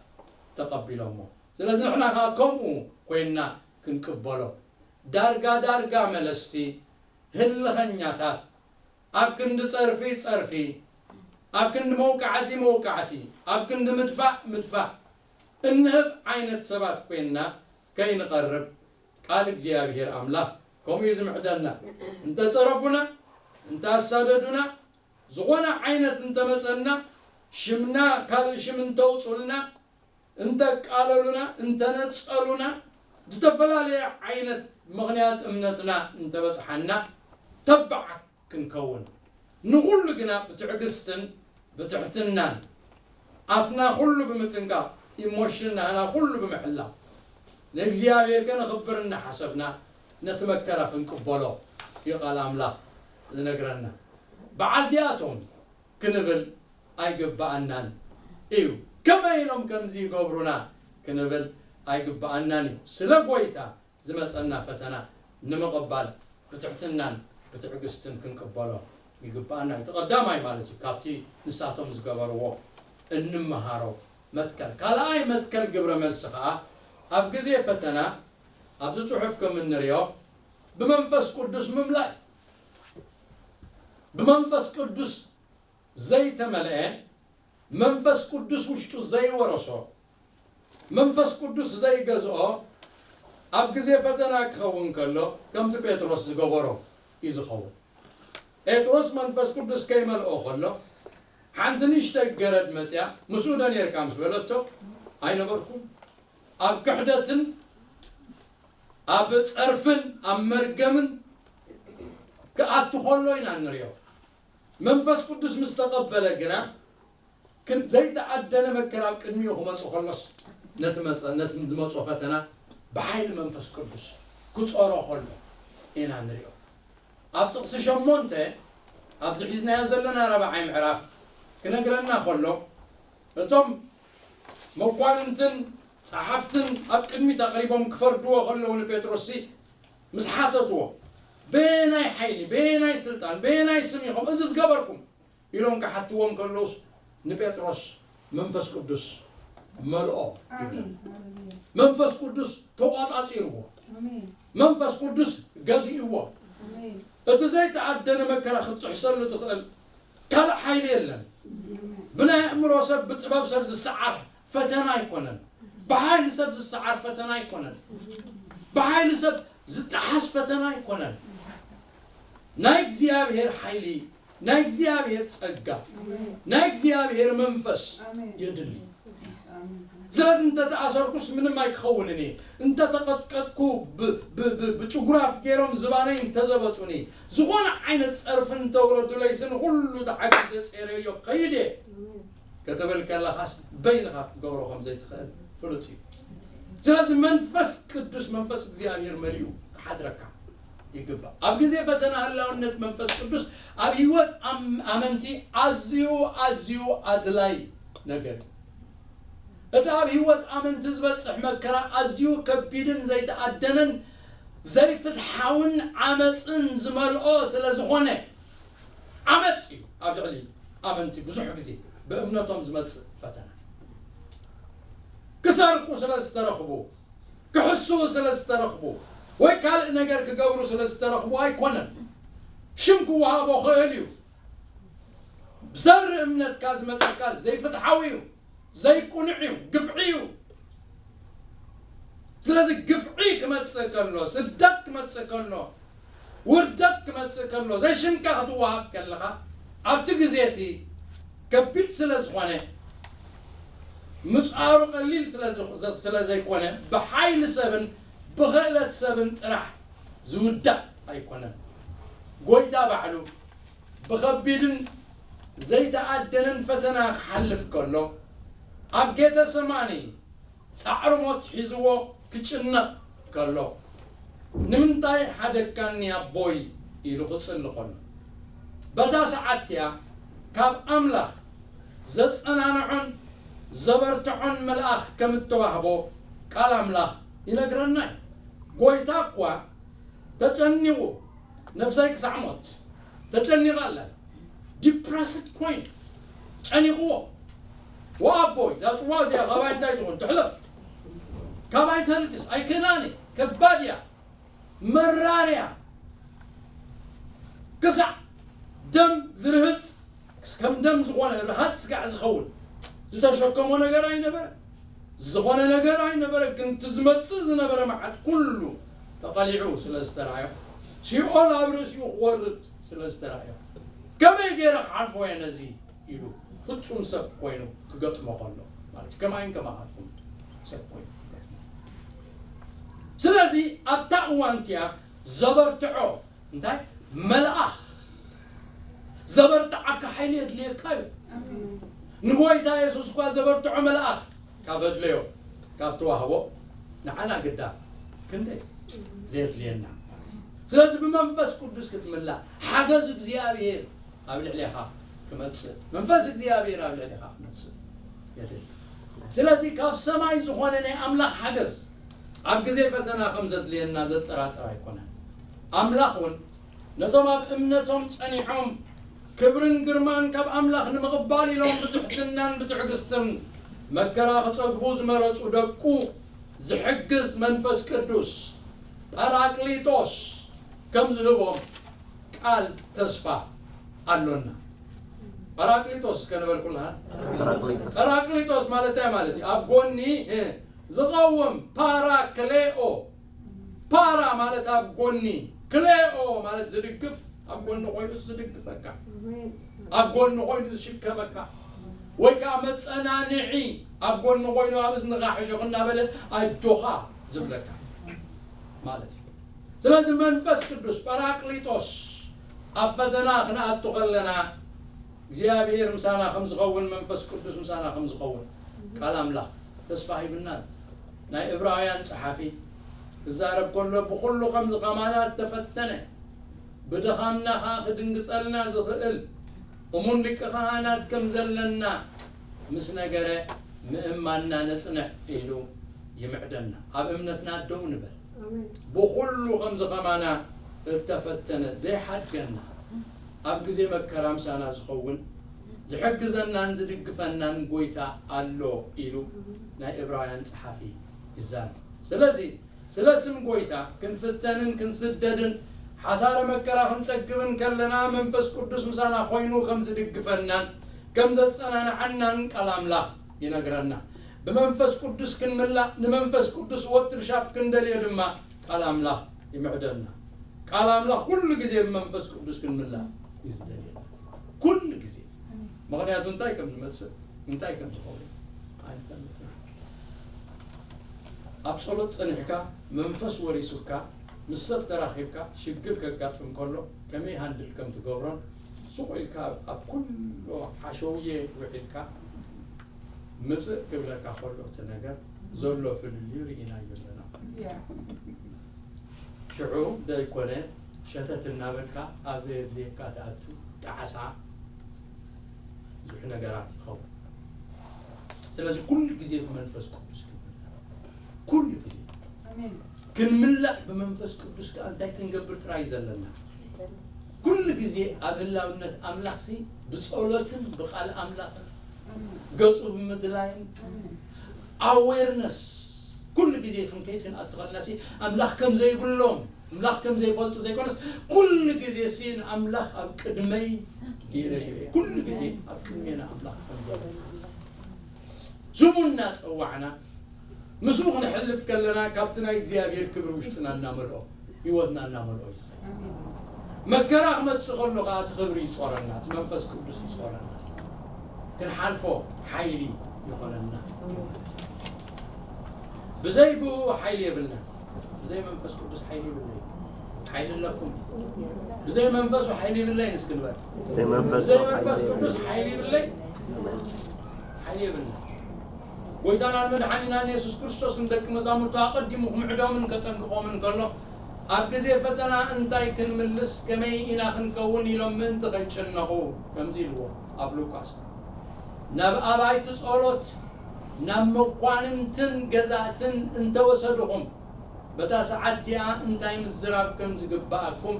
ተቐቢሎሞ። ስለዚ ንሕና ከዓ ከምኡ ኮይንና ክንቅበሎ ዳርጋ ዳርጋ መለስቲ ህልኸኛታት ኣብ ክንዲ ጸርፊ ጸርፊ ኣብ ክንዲ መውቃዕቲ መውቃዕቲ ኣብ ክንዲ ምድፋእ ምድፋእ እንህብ ዓይነት ሰባት ኮይንና ከይንቐርብ ቃል እግዚኣብሔር ኣምላኽ ከምኡ እዩ ዝምዕደና። እንተጸረፉና፣ እንተኣሳደዱና፣ ዝኾነ ዓይነት እንተመጸና፣ ሽምና ካልእ ሽም እንተውጹልና፣ እንተቃለሉና፣ እንተነጸሉና፣ ዝተፈላለየ ዓይነት ምኽንያት እምነትና እንተበጽሓና ተባዓት ክንከውን ንኹሉ ግና ብትዕግስትን ብትሕትናን ኣፍና ኩሉ ብምጥንቃቕ ኢሞሽን ናህና ኩሉ ብምሕላው ንእግዚኣብሔር ከነኽብር እናሓሰብና ነቲ መከራ ክንቅበሎ እዩ ቃል ኣምላኽ ዝነግረና። በዓልቲኣቶም ክንብል ኣይግብኣናን እዩ። ከመይ ኢሎም ከምዚ ይገብሩና ክንብል ኣይግብኣናን እዩ። ስለ ጎይታ ዝመጸና ፈተና ንምቕባል ብትሕትናን ብትዕግስትን ክንቅበሎ ይግብኣና እዩ። እቲ ቀዳማይ ማለት እዩ ካብቲ ንሳቶም ዝገበርዎ እንመሃሮ መትከል። ካልኣይ መትከል ግብረ መልሲ ኸዓ ኣብ ግዜ ፈተና ኣብዚ ጽሑፍ ከም እንሪኦ ብመንፈስ ቅዱስ ምምላእ እዩ። ብመንፈስ ቅዱስ ዘይተመልአ መንፈስ ቅዱስ ውሽጡ ዘይወረሶ መንፈስ ቅዱስ ዘይገዝኦ ኣብ ግዜ ፈተና ክኸውን ከሎ ከምቲ ጴጥሮስ ዝገበሮ እዩ ዝኸውን። ጴጥሮስ መንፈስ ቅዱስ ከይመልኦ ከሎ ሓንቲ ንእሽተይ ገረድ መፅያ ምስኡ ዶ ነርካ ምስ በለቶ ኣይነበርኩን። ኣብ ክሕደትን ኣብ ፀርፍን ኣብ መርገምን ክኣቱ ከሎ ኢና ንሪኦ። መንፈስ ቅዱስ ምስ ተቐበለ ግና ዘይተኣደነ መከራ ኣብ ቅድሚኡ ክመፁ ከሎስ ነቲ መፀ ነቲ ዝመፆ ፈተና ብሓይሊ መንፈስ ቅዱስ ክፀሮ ከሎ ኢና ንሪኦ። ኣብ ጥቕሲ ሸሞንተ ኣብዚ ሒዝናዮ ዘለና ራብዓይ ምዕራፍ ክነግረና ከሎ እቶም መኳንንትን ጸሓፍትን ኣብ ቅድሚት ኣቕሪቦም ክፈርድዎ ከለዉ ንጴጥሮስሲ ምስ ሓተትዎ በየናይ ሓይሊ በየናይ ስልጣን በየናይ ስም ኢኹም እዚ ዝገበርኩም ኢሎም ክሓትዎም ከለውስ ንጴጥሮስ መንፈስ ቅዱስ መልኦ ይብለን። መንፈስ ቅዱስ ተቋጻጺርዎ። መንፈስ ቅዱስ ገዚእዎ። እቲ ዘይተኣደነ መከራ ክትጥሕሰሉ ትኽእል ካልእ ሓይሊ የለን። ብናይ ኣእምሮ ሰብ ብጥበብ ሰብ ዝሰዓር ፈተና ኣይኮነን። ብሓይሊ ሰብ ዝሰዓር ፈተና ኣይኮነን። ብሓይሊ ሰብ ዝጠሓስ ፈተና ኣይኮነን። ናይ እግዚኣብሔር ሓይሊ ናይ እግዚኣብሔር ጸጋ ናይ እግዚኣብሔር መንፈስ የድሊ። ስለዚ እንተተኣሰርኩስ ምንም ኣይክኸውንን እየ። እንተተቐጥቀጥኩ ብጭጉራፍ ገይሮም ዝባነይ እንተዘበጡኒ ዝኾነ ዓይነት ጸርፊ እንተውረዱለይስ ንኹሉ ተዓጊሰ ጸይረዮ ክኸይድ እየ። ከተበል ከለኻስ በይንኻ ክትገብሮ ከም ዘይትኽእል ፍሉጥ እዩ። ስለዚ መንፈስ ቅዱስ መንፈስ እግዚኣብሔር መሊኡ ክሓድረካ ይግባእ። ኣብ ግዜ ፈተና ህላውነት መንፈስ ቅዱስ ኣብ ህይወት ኣመንቲ ኣዝዩ ኣዝዩ ኣድላይ ነገር እዩ። እቲ ኣብ ህይወት ኣመንቲ ዝበጽሕ መከራ ኣዝዩ ከቢድን ዘይተኣደነን ዘይፍትሓውን ዓመጽን ዝመልኦ ስለ ዝኾነ፣ ዓመጽ እዩ ኣብ ልዕሊ ኣመንቲ ብዙሕ ግዜ ብእምነቶም ዝመጽእ ፈተና። ክሰርቁ ስለ ዝተረኽቡ፣ ክሕስዉ ስለ ዝተረኽቡ፣ ወይ ካልእ ነገር ክገብሩ ስለ ዝተረኽቡ ኣይኮነን። ሽም ክወሃቦ ክእል እዩ። ብዘር እምነትካ ዝመጸካ ዘይፍትሓዊ እዩ፣ ዘይቁኑዕ እዩ፣ ግፍዒ እዩ። ስለዚ ግፍዒ ክመጽእ ከሎ፣ ስደት ክመጽእ ከሎ፣ ውርደት ክመጽእ ከሎ፣ ዘይሽምካ ክትወሃብ ከለኻ፣ ኣብቲ ግዜ እቲ ከቢድ ስለ ዝኾነ፣ ምጽኣሩ ቀሊል ስለ ዝ-፣ ስለ ዘይኮነ፣ ብሓይሊ ሰብን ብኽእለት ሰብን ጥራሕ ዝውዳእ ኣይኮነን። ጎይታ ባዕሉ ብኸቢድን ዘይተኣደነን ፈተና ክሓልፍ ከሎ፣ ኣብ ጌተሰማኒ ጻዕሪ ሞት ሒዝዎ ክጭነቕ ከሎ፣ "ንምንታይ ሓደግካኒ ኣቦይ?" ኢሉ ክጽሊ ከሎ፣ በታ ሰዓት እቲኣ ካብ ኣምላኽ ዘጸናንዖን ዘበርትዖን መልኣኽ ከም እተዋህቦ ቃል ኣምላኽ ይነግረና እዩ። ጎይታ እኳ ተጨኒቑ፣ "ነፍሰይ ክሳዕ ሞት ተጨኒቓ ኣላ"፣ ዲፕረስድ ኮይኑ ጨኒቕዎ፣ "ወኣቦይ፣ እዛ ጽዋ እዚኣ ካባይ እንታይ ትኹን ትሕለፍ፣ ካባይ ተልግስ ኣይክእላን እየ፣ ከባድ እያ፣ መራር እያ፣ ክሳዕ ደም ዝርህጽ፣ ከም ደም ዝኾነ ርሃጽ ስጋዕ ዝኸውን ዝተሸከሞ ነገር ኣይነበረ፣ ዝኾነ ነገር ኣይነበረ፣ ግን እቲ ዝመጽእ ዝነበረ መዓት ኩሉ ተቐሊዑ ስለ ዝተራእዮ፣ ሲኦል ኣብ ርእሲኡ ክወርድ ስለ ዝተራእዮ፣ ከመይ ገይረ ክሓልፎ እየ ነዚ?" ኢሉ ፍጹም ሰብ ኮይኑ ክገጥሞ ከሎ፣ ማለት ከማይን ከማኻትኩም ሰብ ኮይኑ ክገጥሞ። ስለዚ ኣብታ እዋን እቲኣ ዘበርትዖ እንታይ? መልኣኽ። ዘበርትዓካ ሓይሊ የድልየካ እዩ። ኣሜን። ንጎይታ የሱስ እኳ ዘበርትዖ መልኣኽ ካብ ኣድለዮ፣ ካብ ተዋህቦ፣ ንዓና ግዳ ክንደይ ዘየድልየና። ስለዚ ብመንፈስ ቅዱስ ክትምላእ፣ ሓገዝ እግዚኣብሔር ኣብ ልዕሌኻ ክመጽእ፣ መንፈስ እግዚኣብሔር ኣብ ልዕሌኻ ክመጽእ የድሊ። ስለዚ ካብ ሰማይ ዝኾነ ናይ ኣምላኽ ሓገዝ ኣብ ግዜ ፈተና ከም ዘድልየና ዘጠራጥር ኣይኮነን። ኣምላኽ እውን ነቶም ኣብ እምነቶም ጸኒዖም ክብርን ግርማን ካብ ኣምላኽ ንምቕባል ኢሎም ብትሕትናን ብትዕግስትን መከራ ክጸግቡ ዝመረጹ ደቁ ዝሕግዝ መንፈስ ቅዱስ ጳራቅሊጦስ ከም ዝህቦም ቃል ተስፋ ኣሎና። ጳራቅሊጦስ እስከ ንበል ኩልና። ጳራቅሊጦስ ማለት እንታይ ማለት እዩ? ኣብ ጎኒ፣ እ፣ ዝቐውም፣ ፓራክሌኦ። ፓራ ማለት ኣብ ጎኒ፣ ክሌኦ ማለት ዝድግፍ፣ ኣብ ጎኒ ኮይኑ ዝድግፈካ። ኣብ ጎኒ ኮይኑ ዝሽከመካ። ወይ ከዓ መጸናንዒ፣ ኣብ ጎኒ ኮይኑ ኣብ እዝንኻ ሕሹኽ እናበለ ኣጆኻ ዝብለካ ማለት እዩ። ስለዚ መንፈስ ቅዱስ ጳራቅሊጦስ ኣብ ፈተና ክንኣቱ ከለና እግዚኣብሔር ምሳና ከም ዝኸውን፣ መንፈስ ቅዱስ ምሳና ከም ዝኸውን ቃል ኣምላኽ ተስፋ ሂብና ኣሎ። ናይ ዕብራውያን ጸሓፊ ክዛረብ ከሎ፣ ብኹሉ ከምዚ ከማና እተፈተነ፣ ብድኻምና ኸኣ ክድንግጸልና ዝኽእል፣ እሙን ሊቀ ካህናት ከም ዘለና ምስ ነገረ፣ ምእማንና ነጽንዕ ኢሉ ይምዕደና። ኣብ እምነትና ደው ንበል። ኣሜን። ብኹሉ ከምዚ ከማና እተፈተነ ዘይሓድገና፣ ኣብ ግዜ መከራ ምሳና ዝኸውን፣ ዝሕግዘናን ዝድግፈናን ጐይታ ኣሎ ኢሉ ናይ ዕብራውያን ጸሓፊ ይዛረብ። ስለዚ ስለ ስም ጐይታ ክንፍተንን ክንስደድን ሓሳረ መከራ ክንጸግብን ከለና መንፈስ ቅዱስ ምሳና ኾይኑ ከም ዝድግፈናን ከም ዘጸናንዓናን ቃል ኣምላኽ ይነግረና። ብመንፈስ ቅዱስ ክንምላእ ንመንፈስ ቅዱስ ወትርሻፕ ክንደልዮ ድማ ቃል ኣምላኽ ይምዕደና። ቃል ኣምላኽ ኩሉ ግዜ ብመንፈስ ቅዱስ ክንምላእ እዩ ዝደልየና። ኩሉ ግዜ። ምኽንያቱ እንታይ ከም ዝመጽእ እንታይ ከም ዝኸውን ኣይንፈልጥን። ኣብ ጸሎት ጸኒሕካ መንፈስ ወሪሱካ ምስ ሰብ ተራኺብካ ሽግር ከጋጥም ከሎ ከመይ ሃንድል ከም ትገብሮን ሱቕ ኢልካ ኣብ ኩሎ ሓሸውየ ውዒልካ ምጽእ ክብለካ ከሎ እቲ ነገር ዘሎ ፍልልዩ ርኢናዮ ኣለና። ያ። ሽዑ ዘይኮነ ሸተት እናበልካ ኣብ ዘየድልየካ ትኣቱ ጣዕሳ ብዙሕ ነገራት ይኸውን። ስለዚ ኩሉ ግዜ ብመንፈስ ቅዱስ ክንምላእ፣ ኩሉ ግዜ ኣሜን። ክንምላእ ብመንፈስ ቅዱስ ከኣ እንታይ ክንገብር ጥራይ ዘለና? ኩሉ ግዜ ኣብ ህላውነት ኣምላኽሲ ብጸሎትን ብቓል ኣምላኽን ኣሜን። ገጹ ብምድላይን ኣሜን። ኣዌርነስ ኩሉ ግዜ ክንከይድ ክንኣቱ ከለናሲ ኣምላኽ ከም ዘይብሎም ኣምላኽ ከም ዘይፈልጡ ዘይኮነስ ኩሉ ግዜ ሲ ንኣምላኽ ኣብ ቅድመይ ገይረ ይርኢ። ኩሉ ግዜ ኣብ ቅድሜና ኣምላኽ ከም ዘሎ ስሙ እናጸዋዕና ምስኡ ክንሕልፍ ከለና ካብቲ ናይ እግዚኣብሔር ክብሪ ውሽጥና እናመልኦ ህይወትና እናመልኦ እዩ ዝኸይድ። መከራ ክመጽእ ከሎ ከዓ እቲ ክብሪ ይጾረና፣ እቲ መንፈስ ቅዱስ ይጾረና፣ ክንሓልፎ ሓይሊ ይኾነና። ብዘይ ብኡ ሓይሊ የብልና። ብዘይ መንፈስ ቅዱስ ሓይሊ ይብለይ። ሓይሊ ኣለኩም። ብዘይ መንፈሱ ሓይሊ ይብለይ እስኪ ንበል። ብዘይ መንፈሱ ብዘይ ሓይሊ መንፈስ ይብለይ። ቅዱስ ሓይሊ ይብለይ። ሓይሊ የብልና። ጎይታናን መድሓኒናን የሱስ ክርስቶስ ንደቂ መዛሙርቱ ኣቐዲሙ ክምዕዶምን ከጠንቅቖምን ከሎ ኣብ ግዜ ፈተና እንታይ ክንምልስ ከመይ ኢና ክንከውን ኢሎም ምእንቲ ከይጨነቑ ከምዚ ኢልዎ ኣብ ሉቃስ ናብ ኣባይቲ ጸሎት ናብ መኳንንትን ገዛእትን እንተወሰድኹም በታ ሰዓት እቲኣ እንታይ ምዝራብ ከም ዝግብኣኩም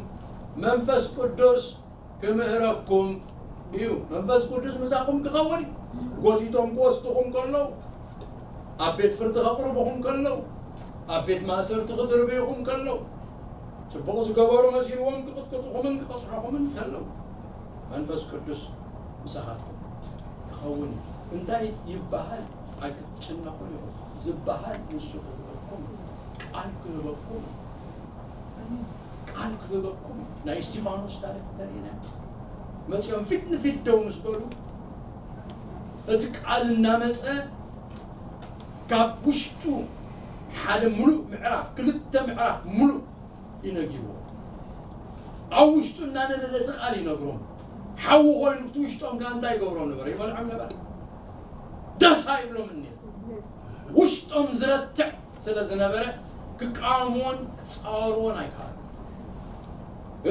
መንፈስ ቅዱስ ክምህረኩም እዩ። መንፈስ ቅዱስ ምሳኹም ክኸውን እዩ። ጎቲቶም ክወስድኹም ከለዉ፣ ኣብ ቤት ፍርዲ ከቕርብኹም ከለዉ፣ ኣብ ቤት ማእሰርቲ ክድርብዩኹም ከለዉ፣ ጽቡቕ ዝገበሩ መሲልዎም ክቕጥቅጥኹምን ክቐጽዑኹምን ከለዉ መንፈስ ቅዱስ ምሳኻትኩም ክኸውን እዩ። እንታይ ይበሃል? ኣይክትጭነቑን ኢኹም ዝበሃል ንሱ ክህበኩም ቃል ክህበኩም ቃል ክህበኩም። ናይ እስቲፋኖስ ታሪክ ተሪእና መፂኦም ፊት ንፊት ደው ምስ በሉ እቲ ቃል እናመፀ ካብ ውሽጡ ሓደ ሙሉእ ምዕራፍ ክልተ ምዕራፍ ሙሉእ ይነጊርዎ ኣብ ውሽጡ እናነደደ እቲ ቃል ይነግሮም ሓዊ ኮይኑ እቲ ውሽጦም ከዓ እንታይ ይገብሮም ነበረ ይበልዖም ነበረ ደስ ኣይብሎም እኒ ውሽጦም ዝረትዕ ስለ ዝነበረ ክቃወምዎን ክፃወርዎን ኣይከኣሉ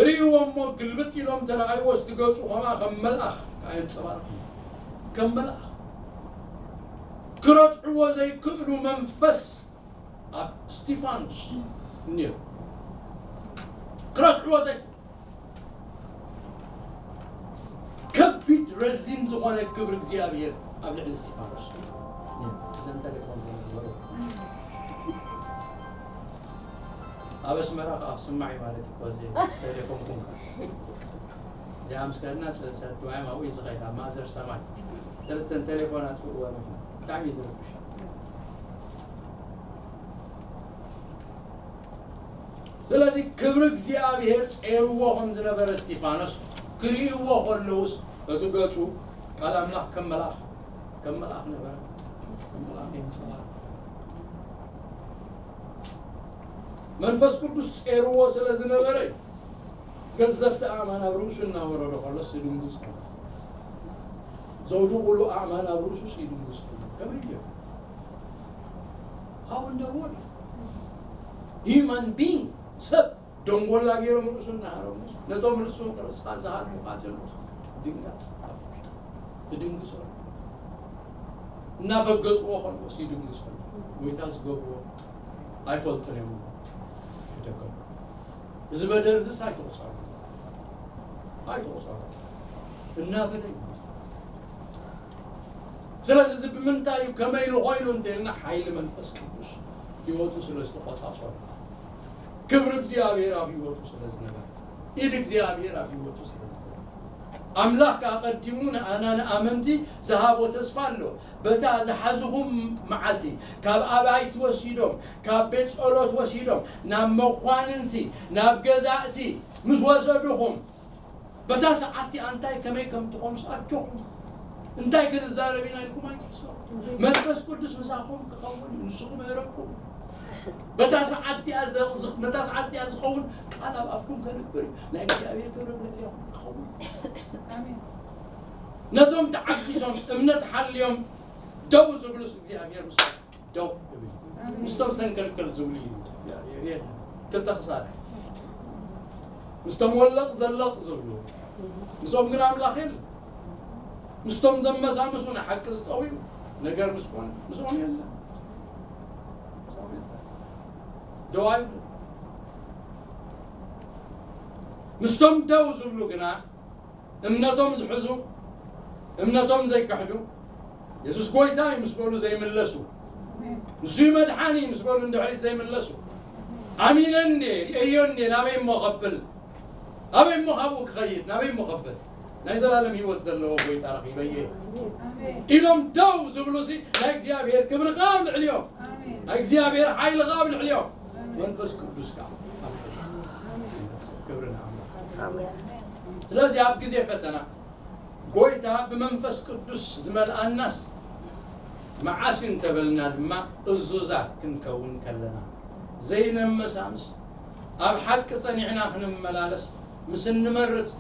ርእዎ እሞ ግልብጥ ኢሎም ተረኣይዎ ዝትገፁ ከማ ከም መልኣኽ ኣየንፀባርቕ ከም መልኣኽ ክረትዕዎ ዘይክእሉ መንፈስ ኣብ እስቲፋኖስ እኒኦ ክረትዕዎ ዘይክእሉ ከቢድ ረዚን ዝኾነ ክብሪ እግዚኣብሔር ኣብ ልዕሊ እስቲፋኖስ እዘን ቴሌፎን ዝነበሩ ኣብ ኣስመራ ከዓ ክስማዕ እዩ ማለት እዩ ኮዚ ቴሌፎን ኩንካ እዚኣ ምስ ከድና ሰዱዋዮም ኣብኡ እዩ ዝኸይድ ኣብ ማእዘር ሰማይ ሰለስተን ቴሌፎን ኣጥፍእወን ብጣዕሚ እዩ ዝረብሽ ስለዚ ክብሪ እግዚኣብሔር ጸይርዎ ከም ዝነበረ እስቲፋኖስ ክርእይዎ ከለውስ እቲ ገጹ ቃል ኣምላኽ ከም መልኣኽ ከም መልኣኽ ነበረ ከም መልኣኽ የንጸባርቕ መንፈስ ቅዱስ ጸይርዎ ስለ ዝነበረ ገዘፍቲ ኣእማን ኣብ ርእሱ እናወረዶ ከሎስ ይድንግጽ ከሎ ዘውድቑሉ ኣእማን ኣብ ርእሱስ ይድንግጽ ከሎ ከመይ ገይሩ How in the world? Human being ሰብ ደንጎላ ገይሮም ርእሱ እናሃረሙስ ነቶም ርእሱ ርእስኻ ዝሃርሙኻ ዘለውስ ድንጋጽ ትድንግጾ እናፈገጽዎ ከለውስ ይድንግጾ ጎይታ ዝገብርዎ ኣይፈልጡን እዮም ይደገም እዚ በደል ዝስ ኣይተቑጸሩ ኣይተቑጸሩ እናበለ እዩ ስለዚ እዚ ብምንታይ እዩ ከመይ ኢሉ ኮይኑ እንተልና ሓይሊ መንፈስ ቅዱስ ህይወቱ ስለ ዝተቆጻጸሩ ክብሪ እግዚኣብሔር ኣብ ህይወቱ ስለ ዝነበረ ኢድ እግዚኣብሔር ኣብ ህይወቱ ስለ ዝነበረ ኣምላኽ ከኣ ቀዲሙ ንኣና ንኣመንቲ ዝሃቦ ተስፋ ኣሎ በታ ዝሓዝኹም መዓልቲ ካብ ኣባይቲ ወሲዶም ካብ ቤት ጸሎት ወሲዶም ናብ መኳንንቲ ናብ ገዛእቲ ምስ ወሰድኹም በታ ሰዓት እቲኣ እንታይ ከመይ ከም ትኾኑስ ኣጆኹም እንታይ ክንዛረብ ኢና ኢልኩም ኣይትሕሰቡ መንፈስ ቅዱስ ምሳኹም ክኸውን እዩ ንሱ ክምህረኩም በታ ሰዓት እቲኣ ዘቕዝቕ በታ ሰዓት እቲኣ ዝኸውን ቃል ኣብ ኣፍኩም ከንብር እዩ ናይ እግዚኣብሔር ክብሪ ኣብ ልዕሌኹም ክኸውን ኣሜን ነቶም ተዓጊሶም እምነት ሓልዮም ደው ዝብሉስ እግዚኣብሔር ምስ ደው ይብል ምስቶም ሰንከልከል ዝብሉ እዩ እግዚኣብሔር የለ ክልተ ክሳድ ምስቶም ወለቕ ዘለቕ ዝብሉ ምስኦም ግን ኣምላኽ የለ ምስቶም ዘመሳምሱ ንሓቂ ዝጠውዩ ነገር ምስ ኮነ ምስኦም የለ። ምስኦም የለ። ደው ኣይብሉ። ምስቶም ደው ዝብሉ ግና እምነቶም ዝሕዙ፣ እምነቶም ዘይክሕዱ፣ የሱስ ጎይታ እዩ ምስ በሉ ዘይምለሱ፣ ንሱ እዩ መድሓኒ ምስ በሉ ንድሕሪት ዘይምለሱ፣ ኣሚነ እንዴ ርእዮ እንዴ ናበይ እሞ ከብል፣ ኣበይ እሞ ካብኡ ክኸይድ፣ ናበይ እሞ ከብል፣ ናይ ዘላለም ህይወት ዘለዎ ጎይታ ረኺበ እየ ኢሎም ደው ዝብሉ ሲ ናይ እግዚኣብሔር ክብሪ ከኣ ኣብ ልዕሊኦም፣ ናይ እግዚኣብሔር ሓይሊ ከኣ ኣብ ልዕሊኦም፣ መንፈስ ቅዱስ ከኣ ኣብ ልዕሊኦም። ክብሪ ንኣምላኽ። ስለዚ ኣብ ግዜ ፈተና ጎይታ ብመንፈስ ቅዱስ ዝመልኣናስ መዓስ እዩ እንተበልና ድማ እዙዛት ክንከውን ከለና፣ ዘይነመሳምስ፣ ኣብ ሓቂ ጸኒዕና ክንመላለስ ምስ እንመርጽ፣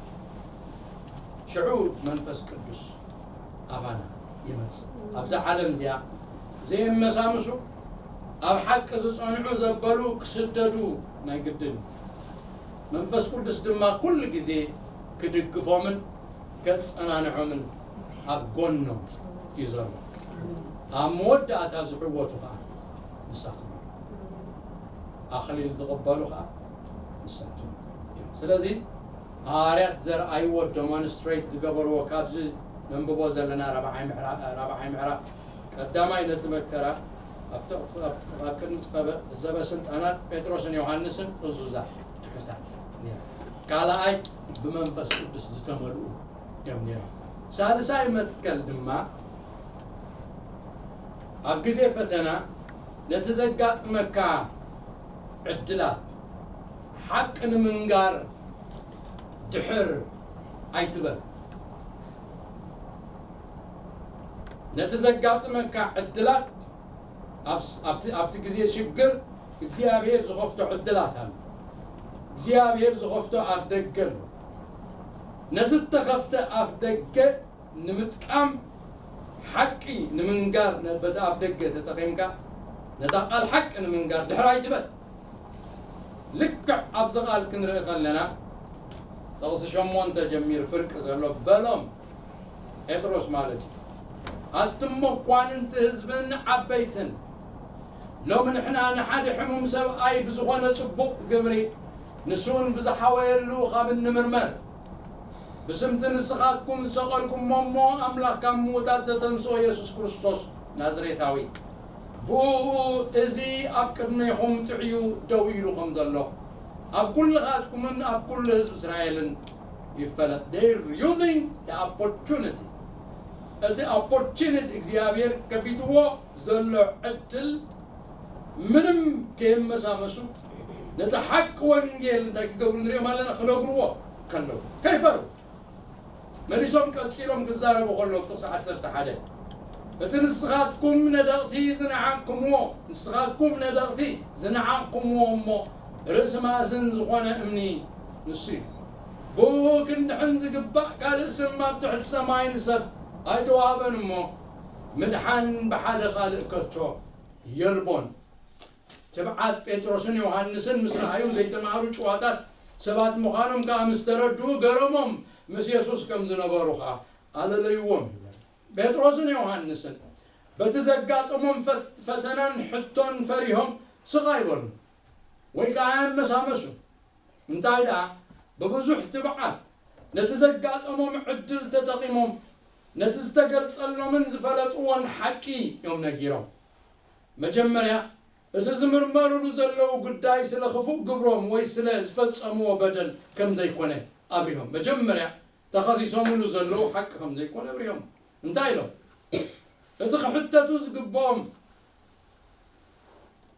ሽዑ መንፈስ ቅዱስ ኣባና ይመጽእ። ኣብዛ ዓለም እዚኣ ዘየመሳምሱ፣ ኣብ ሓቂ ዝጸንዑ ዘበሉ ክስደዱ ናይ ግድን እዩ። መንፈስ ቅዱስ ድማ ኩሉ ግዜ ክድግፎምን ከጸናንዖምን ኣብ ጎኖም እዩ ዘሎ። ኣብ መወዳእታ ዝዕወቱ ኸኣ ንሳቶም እዮም። ኣኽሊል ዝቕበሉ ኸኣ ንሳቶም እዮም። ስለዚ ሃዋርያት ዘርኣይዎ፣ ደሞንስትሬት ዝገበርዎ፣ ካብዚ ነንብቦ ዘለና ራብዓይ ምዕራ-፣ ራብዓይ ምዕራፍ ቀዳማይ ነቲ መከራ ኣብቲ፣ ኣብ፣ ኣብ ቅድሚ እቲ ቀበ-፣ ዘበ ስልጣናት ጴጥሮስን ዮሃንስን እዙዛት ትሑታት ነይሮም። ካልኣይ ብመንፈስ ቅዱስ ዝተመልኡ እዮም ነይሮም። ሳልሳይ መትከል ድማ ኣብ ግዜ ፈተና ነቲ ዘጋጥመካ ዕድላት ሓቂ ንምንጋር ድሕር ኣይትበል። ነቲ ዘጋጥመካ ዕድላት ኣብ-፣ ኣብቲ፣ ኣብቲ ግዜ ሽግር እግዚኣብሔር ዝኸፍቶ ዕድላት ኣሎ። እግዚኣብሔር ዝኸፍቶ ኣፍ ደገ ኣሎ። ነቲ እተኸፍተ ኣፍ ደገ ንምጥቃም ሓቂ ንምንጋር ነ-፣ በቲ ኣፍ ደገ ተጠቒምካ ነታ ቃል ሓቂ ንምንጋር ድሕር ኣይትበል። ልክዕ ኣብዚ ቃል ክንርኢ ከለና ጥቕሲ ሸሞንተ ጀሚሩ ፍርቂ ዘሎ በሎም ጴጥሮስ ማለት እዩ። ኣቱም መኳንንቲ ህዝብን ዓበይትን፣ ሎሚ ንሕና ንሓደ ሕሙም ሰብኣይ ብዝኾነ ጽቡቕ ግብሪ ንሱ እውን ብዝሓወየሉ ካብ እንምርመር፣ ብስምቲ ንስኻትኩም ዝሰቐልኩሞ እሞ ኣምላኽ ካብ ምዉታት ዘተንስኦ የሱስ ክርስቶስ ናዝሬታዊ፣ ብእኡ እዚ ኣብ ቅድሜኹም ጥዕዩ ደው ኢሉ ከም ዘሎ ኣብ ኩልኻትኩምን ኣብ ኩሉ ህዝቢ እስራኤልን ይፈለጥ። They're using the opportunity። እቲ ኦፖርቹኒቲ እግዚኣብሔር ከፊትዎ ዘሎ ዕድል ምንም ከየመሳመሱ ነቲ ሓቂ ወንጌል እንታይ ክገብሩ ንሪኦም ኣለና? ክነግርዎ ከለዉ ከይፈሩ መሊሶም ቀጺሎም ክዛረቡ ከለዉ ጥቕሲ ዓሰርተ ሓደ እቲ ንስኻትኩም ነደቕቲ ዝነዓቕኩምዎ፣ ንስኻትኩም ነደቕቲ ዝነዓቕኩምዎ እሞ ርእሲ ማእዝን ዝኾነ እምኒ ንሱ እዩ። ብኡ ክንድሕን ዝግባእ ካልእ ስም ኣብ ትሕቲ ሰማይ ንሰብ ኣይተዋህበን እሞ ምድሓን ብሓደ ካልእ ከቶ የልቦን። ትብዓት ጴጥሮስን ዮሃንስን ምስ ረኣዩ ዘይተማህሩ ጭዋታት ሰባት ምዃኖም ከኣ ምስ ተረድኡ ገረሞም፣ ምስ የሱስ ከም ዝነበሩ ከኣ ኣለለይዎም ይብለን። ጴጥሮስን ዮሃንስን በቲ ዘጋጠሞም ፈት-፣ ፈተናን ሕቶን ፈሪሆም ስቕ ኣይበሉን ወይ ከኣ ኣየመሳመሱን። እንታይ ደኣ ብብዙሕ ትብዓት ነቲ ዘጋጠሞም ዕድል ተጠቒሞም ነቲ ዝተገልጸሎምን ዝፈለጥዎን ሓቂ እዮም ነጊሮም። መጀመርያ እቲ ዝምርመርሉ ዘለዉ ጉዳይ ስለ ክፉእ ግብሮም ወይ ስለ ዝፈጸምዎ በደል ከም ዘይኮነ ኣብሪሆም። መጀመርያ ተኸሲሶምሉ ዘለዉ ሓቂ ከም ዘይኮነ ኣብሪሆም። እንታይ ኢሎም? እቲ ክሕተቱ ዝግብኦም፣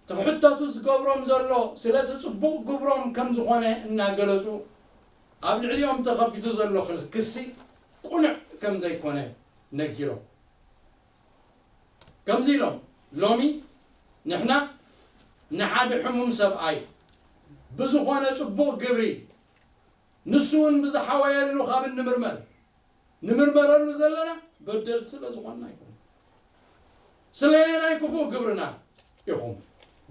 እቲ ክሕተቱ ዝገብሮም ዘሎ ስለቲ ጽቡቕ ግብሮም ከም ዝኾነ እናገለጹ ኣብ ልዕሊኦም ተኸፊቱ ዘሎ ክል-፣ ክሲ ቅኑዕ ከም ዘይኮነ ነጊሮም። ከምዚ ኢሎም፣ ሎሚ ንሕና ንሓደ ሕሙም ሰብኣይ ብዝኾነ ጽቡቕ ግብሪ ንሱ እውን ብዝሓወየሉ ካብ እንምርመር፣ ንምርመረሉ ዘለና በደልቲ ስለ ዝኾንና ኣይኮነን። ስለ ናይ ክፉእ ግብርና ኢኹም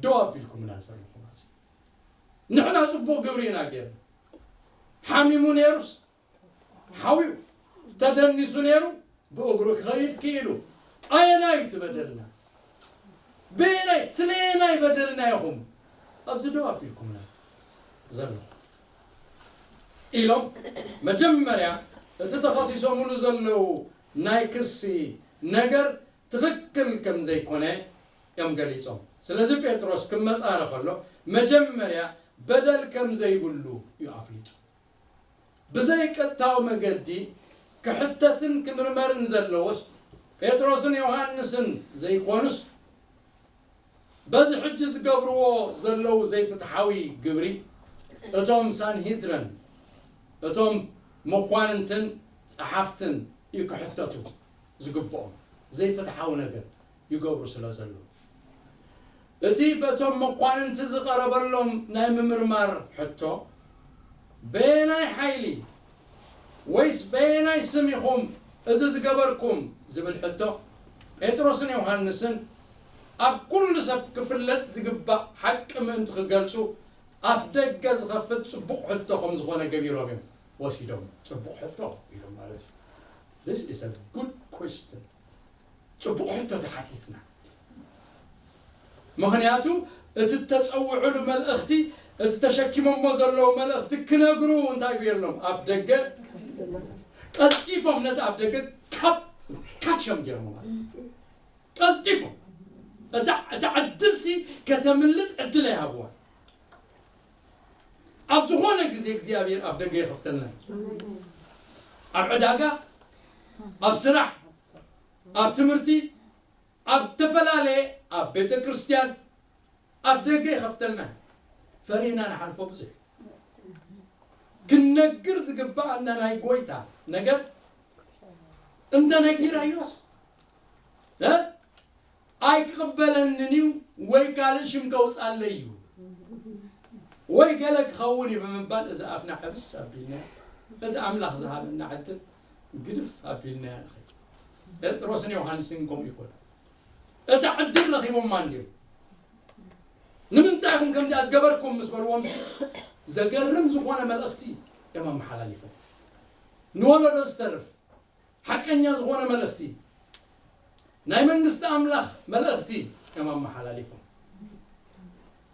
ደው ኣቢልኩምና ዘለኹም። ንሕና ጽቡቕ ግብሪ ኢና ጌርና። ሓሚሙ ነይሩስ ሓውዩ፣ ተደኒሱ ነይሩ ብእግሩ ክኸይድ ክኢሉ፣ ኣየናይ እዩ እቲ በደልና? በየናይ፣ ስለየናይ በደልና ኢኹም ኣብዚ ደው ኣቢልኩምና ዘለኹም? ኢሎም መጀመርያ እቲ ተኸሲሶምሉ ዘለዉ ናይ ክሲ ነገር ትኽክል ከም ዘይኮነ እዮም ገሊጾም። ስለዚ ጴጥሮስ ክመጻረ ከሎ መጀመርያ በደል ከም ዘይብሉ እዩ ኣፍሊጡ። ብዘይ ቀጥታዊ መገዲ ክሕተትን ክምርመርን ዘለዎስ ጴጥሮስን ዮሃንስን ዘይኮኑስ፣ በዚ ሕጂ ዝገብርዎ ዘለዉ ዘይፍትሓዊ ግብሪ እቶም ሳንሂድረን፣ እቶም መኳንንትን ጸሓፍትን እዩ ክሕተቱ ዝግብኦም፣ ዘይፍትሓዊ ነገር ይገብሩ ስለ ዘለዉ። እቲ በቶም መኳንንቲ ዝቐረበሎም ናይ ምምርማር ሕቶ፣ በየናይ ሓይሊ ወይስ በየናይ ስም ኢኹም እዚ ዝገበርኩም ዝብል ሕቶ፣ ጴጥሮስን ዮሃንስን ኣብ ኩሉ ሰብ ክፍለጥ ዝግባእ ሓቂ ምእንቲ ክገልጹ ኣፍ ደገ ዝኸፍት ጽቡቕ ሕቶ ከም ዝኾነ ገቢሮም እዮም ወሲዶም። ጽቡቕ ሕቶ ኢሎም ማለት እዩ። This is a good question። ጽቡቕ ሕቶ ተሓቲትና። ምኽንያቱ እቲ እተጸውዕሉ መልእኽቲ፣ እቲ ተሸኪሞሞ ዘለዉ መልእኽቲ ክነግሩ እንታይ ገይርሎም? ኣፍ ደገ ቀልጢፎም ነቲ ኣፍ ደገ ካብ ካቸም ገይሮም ማለት እዩ። ቀልጢፎም እታ እታ ዕድልሲ ከተምልጥ ዕድል ኣይሃብዋ። ኣብ ዝኾነ ግዜ እግዚኣብሔር ኣፍ ደገ ይኸፍተልና እዩ። ኣብ ዕዳጋ፣ ኣብ ስራሕ፣ ኣብ ትምህርቲ፣ ኣብ ዝተፈላለየ፣ ኣብ ቤተ ክርስቲያን ኣፍ ደገ ይኸፍተልና። ፈሪህና ንሓልፎ ብዙሕ። ክንነግር ዝግብኣና ናይ ጎይታ ነገር እንተነጊራዮስ፣ እ? ኣይክቕበለንን እዩ ወይ ካልእ ሽም ከውፅኣለይ እዩ ወይ ገለ ክኸውን እዩ ብምባል እዚ ኣፍና ሕብስ ኣቢልና እቲ ኣምላኽ ዝሃበና ዕድል ግድፍ ኣቢልና ንኸይድ። ጴጥሮስን ዮሃንስን ከምኡ ይኮኑ። እታ ዕድል ረኺቦማ እንድዮም። ንምንታይ ኢኹም ከምዚኣ ዝገበርኩም ምስ በልዎም፣ ዘገርም ዝኾነ መልእኽቲ እዮም ኣመሓላሊፎም። ንወለዶ ዝተርፍ ሓቀኛ ዝኾነ መልእኽቲ፣ ናይ መንግስቲ ኣምላኽ መልእኽቲ እዮም ኣመሓላሊፎም።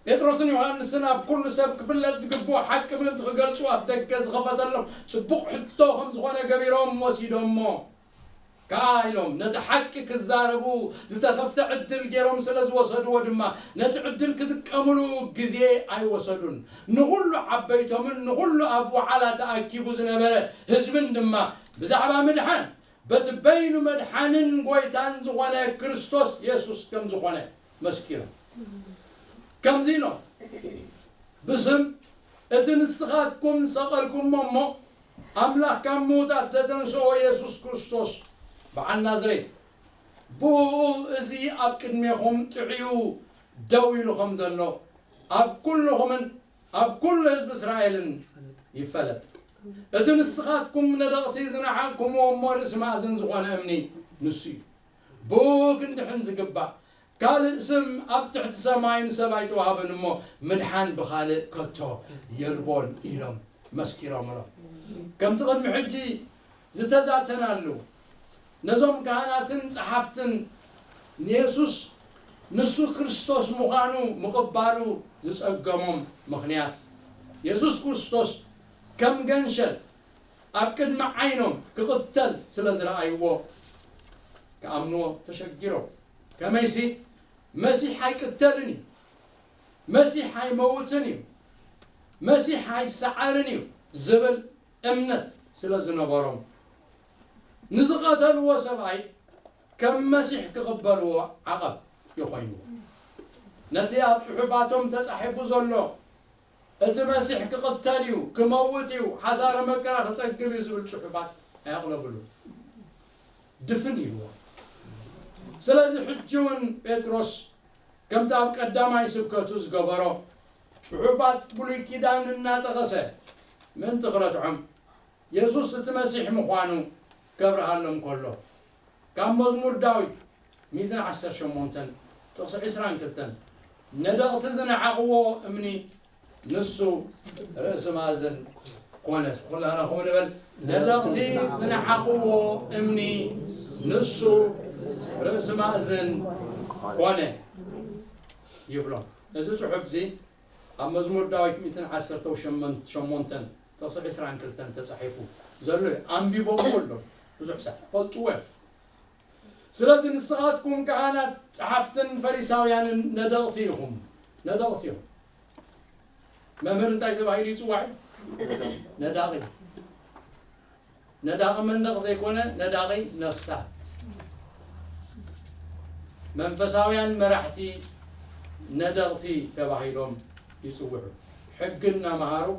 ጴጥሮስን ዮሃንስን ኣብ ኩሉ ሰብ ክፍለጥ ዝግብኦ ሓቂ ምእንቲ ክገልጹ ኣፍ ደገ ዝኸፈተሎም ጽቡቕ ሕቶ ከም ዝኾነ ገቢሮም ወሲዶሞ። ከኣ ኢሎም ነቲ ሓቂ ክዛረቡ ዝተኸፍተ ዕድል ገይሮም ስለ ዝወሰድዎ ድማ፣ ነቲ ዕድል ክጥቀምሉ ግዜ ኣይወሰዱን። ንኹሉ ዓበይቶምን ንኹሉ ኣብ ወዓላ ተኣኪቡ ዝነበረ ህዝብን ድማ ብዛዕባ ምድሓን በቲ በይኑ መድሓንን ጎይታን ዝኾነ ክርስቶስ የሱስ ከም ዝኾነ መስኪሮም። ከምዚ ኢሎም፣ ብስም እቲ ንስኻትኩም ዝሰቐልኩሞ እሞ ኣምላኽ ካብ ምዉታት ዘተንስኦ የሱስ ክርስቶስ በዓል ናዝሬት፣ ብእኡ እዚ ኣብ ቅድሜኹም ጥዕዩ ደው ኢሉ ከም ዘሎ ኣብ ኩልኹምን ኣብ ኩሉ ህዝቢ እስራኤልን ይፈለጥ። እቲ ንስኻትኩም ነደቕቲ ዝነዓቕኩምዎ እሞ ርእሲ ማእዝን ዝኾነ እምኒ ንሱ እዩ። ብኡ ክንድሕን ዝግባእ ካልእ ስም ኣብ ትሕቲ ሰማይ ንሰብ ኣይተዋህበን እሞ ምድሓን ብኻልእ ከቶ የልቦን ኢሎም መስኪሮምሎም። ከምቲ ቅድሚ ሕጂ ዝተዛተናሉ፣ ነዞም ካህናትን ጸሓፍትን ንየሱስ ንሱ ክርስቶስ ምዃኑ ምቕባሉ ዝጸገሞም ምኽንያት፣ የሱስ ክርስቶስ ከም ገንሸል ኣብ ቅድሚ ዓይኖም ክቕተል ስለ ዝረኣይዎ ክኣምንዎ ተሸጊሮም። ከመይሲ መሲሕ ኣይቅተልን እዩ፣ መሲሕ ኣይመውትን እዩ፣ መሲሕ ኣይሰዓርን እዩ ዝብል እምነት ስለ ዝነበሮም፣ ንዝቐተልዎ ሰብኣይ ከም መሲሕ ክቕበልዎ ዓቐብ ይኾይንዎ። ነቲ ኣብ ጽሑፋቶም ተጻሒፉ ዘሎ፣ እቲ መሲሕ ክቕተል እዩ፣ ክመውት እዩ፣ ሓሳረ መከራ ክጸግብ እዩ ዝብል ጽሑፋት ኣየቕለብሉ። ድፍን ኢልዎ። ስለዚ ሕጂ እውን ጴጥሮስ ከምቲ ኣብ ቀዳማይ ስብከቱ ዝገበሮ፣ ጽሑፋት ብሉይ ኪዳን እናጠቐሰ ምእንቲ ክረትዖም፣ የሱስ እቲ መሲሕ ምዃኑ ከብርሃሎም ከሎ፣ ካብ መዝሙር ዳዊት ሚእትን ዓሰርተ ሸሞንተን ጥቕሲ ዕስራን ክልተን፣ ነደቕቲ ዝነዓቕዎ እምኒ ንሱ ርእሲ ማእዝን ኮነ። ኩላና ከምኡ ንበል። ነደቕቲ ዝነዓቕዎ እምኒ ንሱ ርእሲ ማእዝን ኮነ ይብሎ። እዚ ጽሑፍ እዚ ኣብ መዝሙር ዳዊት ሚእትን ዓሰርተው ሸሞንተን ጥቕሲ ዕስራን ክልተን ተጻሒፉ ዘሎ እዩ። ኣንቢቦምዎ ኣሎ ብዙሕ ሰብ ፈልጥዎ እዮም። ስለዚ ንስኻትኩም ካህናት፣ ጸሓፍትን ፈሪሳውያንን ነደቕቲ ኢኹም። ነደቕቲ እዮም። መምህር እንታይ ተባሂሉ ይጽዋዕ? ነዳቒ። ነዳቒ መንደቕ ዘይኮነ ነዳቒ ነፍሳት። መንፈሳውያን መራሕቲ ነደቕቲ ተባሂሎም ይጽውዑ። ሕጊ እናመሃሩ፣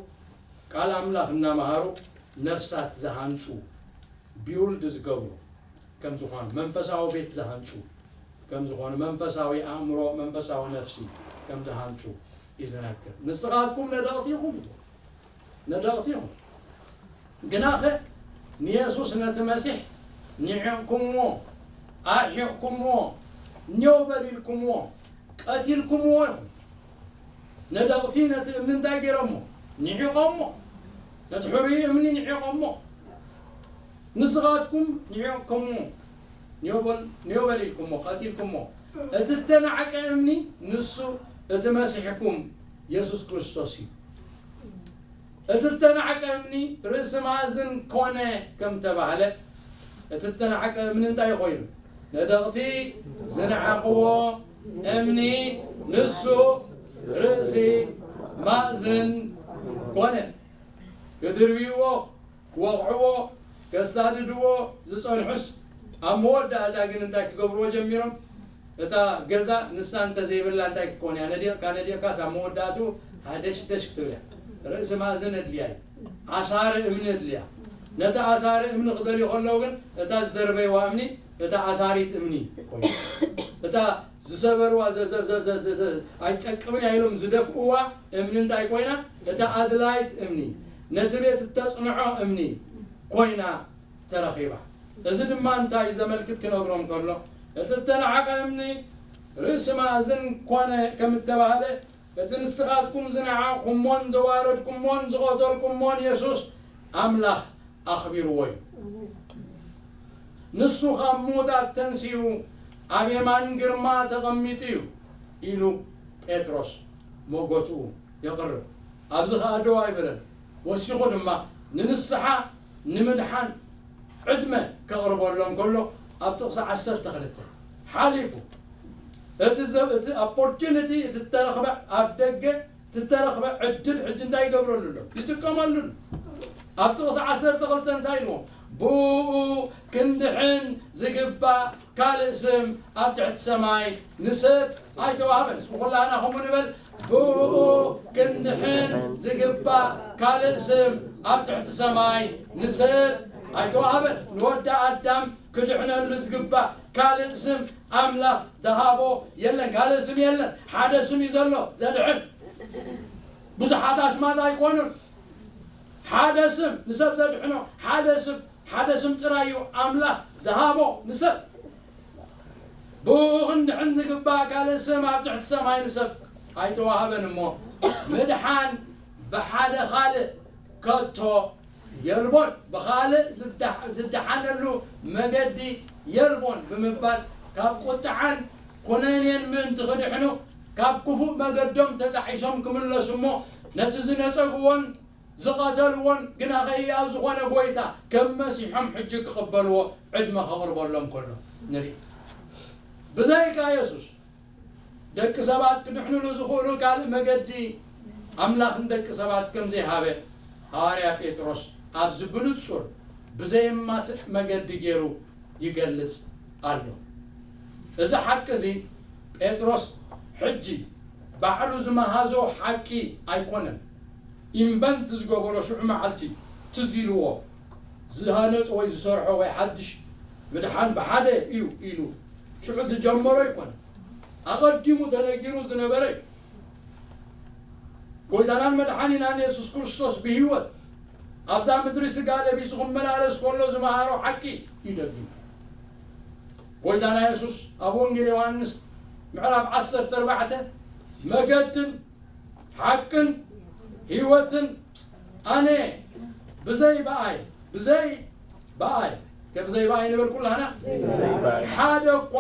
ቃል ኣምላኽ እናመሃሩ ነፍሳት ዝሃንጹ፣ ቢውልድ ዝገብሩ ከም ዝኾኑ፣ መንፈሳዊ ቤት ዝሃንጹ ከም ዝኾኑ፣ መንፈሳዊ ኣእምሮ፣ መንፈሳዊ ነፍሲ ከም ዝሃንጹ እዩ ዝነግር። ንስኻትኩም ነደቕቲ ኢኹም፣ ነደቕቲ ኢኹም። ግናኸ ንየሱስ ነቲ መሲሕ ንዒቕኩምዎ፣ ኣርሒቕኩምዎ፣ ኔው በሊልኩምዎ፣ ቀቲልኩምዎ ኢኹም። ነደቕቲ ነቲ እምኒ እንታይ ገይሮሞ? ንዒቖሞ። ነቲ ሕሩይ እምኒ ንዒቖሞ። ንስኻትኩም ንዒቕኩምዎ፣ ኔው በል-፣ ኔው በሊልኩሞ፣ ቀቲልኩሞ። እቲ እተናዕቀ እምኒ ንሱ እቲ መሲሕኩም የሱስ ክርስቶስ እዩ። እቲ እተናዕቀ እምኒ ርእሲ ማእዝን ኮነ ከም ተባህለ፣ እቲ እተናዕቀ እምኒ እንታይ ኮይኑ? ነደቕቲ ዝነዓቕዎ እምኒ ንሱ ርእሲ ማእዝን ኮነ። ክድርብይዎ፣ ክወቕዕዎ፣ ከሳድድዎ ዝጸንሑስ፣ ኣብ መወዳእታ ግን እንታይ ክገብርዎ ጀሚሮም? እታ ገዛ ንሳ እንተዘይብላ እንታይ ክትኮን እያ? ነዲቕካ ነዲቕካስ ኣብ መወዳእትኡ ሃደሽደሽ ክትብል እያ። ርእሲ ማእዝን ኣድልያ እዩ። ኣሳሪ እምኒ ኣድልያ። ነቲ ኣሳሪ እምኒ ክደልዩ ከለዉ ግን እታ ዝደርበይዋ እምኒ እታ ኣሳሪት እምኒ ኮይና። እታ ዝሰበርዋ ዘ-፣ ዘ-፣ ዘ-፣ ዘ-፣ ዘ-፣ ዘ-፣ ኣይትጠቅምን እያ ኢሎም ዝደፍእዋ እምኒ እንታይ ኮይና? እታ ኣድላይት እምኒ፣ ነቲ ቤት እተጽንዖ እምኒ ኮይና ተረኺባ። እዚ ድማ እንታይ ዘመልክት ክነግሮም ከሎ፣ እቲ እተናዕቀ እምኒ ርእሲ ማእዝን ኮነ ከም እተባህለ፣ እቲ ንስኻትኩም ዝነዓቕኩሞን ዘዋረድኩሞን ዝቐተልኩሞን የሱስ ኣምላኽ ኣኽቢርዎ እዩ። ንሱ ካብ ምዉታት ተንሲኡ ኣብ የማን ግርማ ተቐሚጡ እዩ ኢሉ ጴጥሮስ ሞጎትኡ የቕርብ። ኣብዚ ኸኣ ደው ኣይበለን። ወሲኹ ድማ ንንስሓ ንምድሓን ዕድመ ከቕርበሎም ከሎ ኣብ ጥቕሲ ዓሰርተ ክልተ ሓሊፉ። እቲ ዘ-፣ እቲ ኦፖርቹኒቲ፣ እቲ እተረኽበ ኣፍ ደገ፣ እቲ እተረኽበ ዕድል ሕጂ እንታይ ይገብረሉ ኣሎ? ይጥቀመሉ ኣሎ። ኣብ ጥቕሲ ዓሰርተ ክልተ እንታይ ኢልዎ? ብኡ ክንድሕን ዝግባእ ካልእ ስም ኣብ ትሕቲ ሰማይ ንሰብ ኣይተዋህበን። እስኪ ኩላህና ከምኡ ንበል። ብኡ ክንድሕን ዝግባእ ካልእ ስም ኣብ ትሕቲ ሰማይ ንሰብ ኣይተዋህበን። ንወዲ ኣዳም ክድሕነሉ ዝግባእ ካልእ ስም ኣምላኽ ዝሃቦ የለን። ካልእ ስም የለን። ሓደ ስም እዩ ዘሎ ዘድሕን። ብዙሓት ኣስማት ኣይኮኑን። ሓደ ስም ንሰብ ዘድሕኖ፣ ሓደ ስም፣ ሓደ ስም ጥራይ እዩ ኣምላኽ ዝሃቦ ንሰብ። ብኡ ክንድሕን ዝግባእ ካልእ ስም ኣብ ትሕቲ ሰማይ ንሰብ ኣይተዋህበን እሞ፣ ምድሓን ብሓደ ካልእ ከቶ የልቦን፣ ብኻልእ ዝዳ-፣ ዝደሓነሉ መገዲ የልቦን ብምባል፣ ካብ ቁጥዓን ኩነኔን ምእንቲ ክድሕኑ፣ ካብ ክፉእ መገዶም ተጣዒሶም ክምለሱ እሞ፣ ነቲ ዝነጸግዎን ዝቐተልዎን ግና ኸህያው ዝኾነ ጐይታ ከም መሲሖም ሕጂ ክቕበልዎ ዕድመ ከቕርበሎም ከሎ ንርኢ። ብዘይካ የሱስ፣ ደቂ ሰባት ክድሕኑሉ ዝኽእሉ ካልእ መገዲ ኣምላኽ ንደቂ ሰባት ከም ዘይሃበ ሃዋርያ ጴጥሮስ ኣብዚ ብንጹር ብዘየማትእ መገዲ ገይሩ ይገልጽ ኣሎ። እዚ ሓቂ እዚ ጴጥሮስ ሕጂ ባዕሉ ዝመሃዞ ሓቂ ኣይኮነን። ኢንቨንት ዝገበሮ ሽዑ መዓልቲ ትዝ ኢልዎ ዝሃነጾ ወይ ዝሰርሖ ወይ ሓድሽ ምድሓን ብሓደ እዩ ኢሉ ሽዑ ዝጀመሮ ኣይኮነን። ኣቐዲሙ ተነጊሩ ዝነበረ እዩ። ጎይታናን መድሓኒናን የሱስ ክርስቶስ ብህይወት ኣብዛ ምድሪ ስጋ ለቢሱ ክመላለስ ከሎ ዝመሃሮ ሓቂ እዩ ደጊሙ። ጎይታና የሱስ ኣብ ወንጌል ዮሃንስ ምዕራፍ ዓሰርተ ኣርባዕተ መገድን ሓቅን ህይወትን ኣነ፣ ብዘይ ብኣይ፣ ብዘይ ብኣይ ከም ዘይበኣይ ንብል ኩላህና። ሓደ እኳ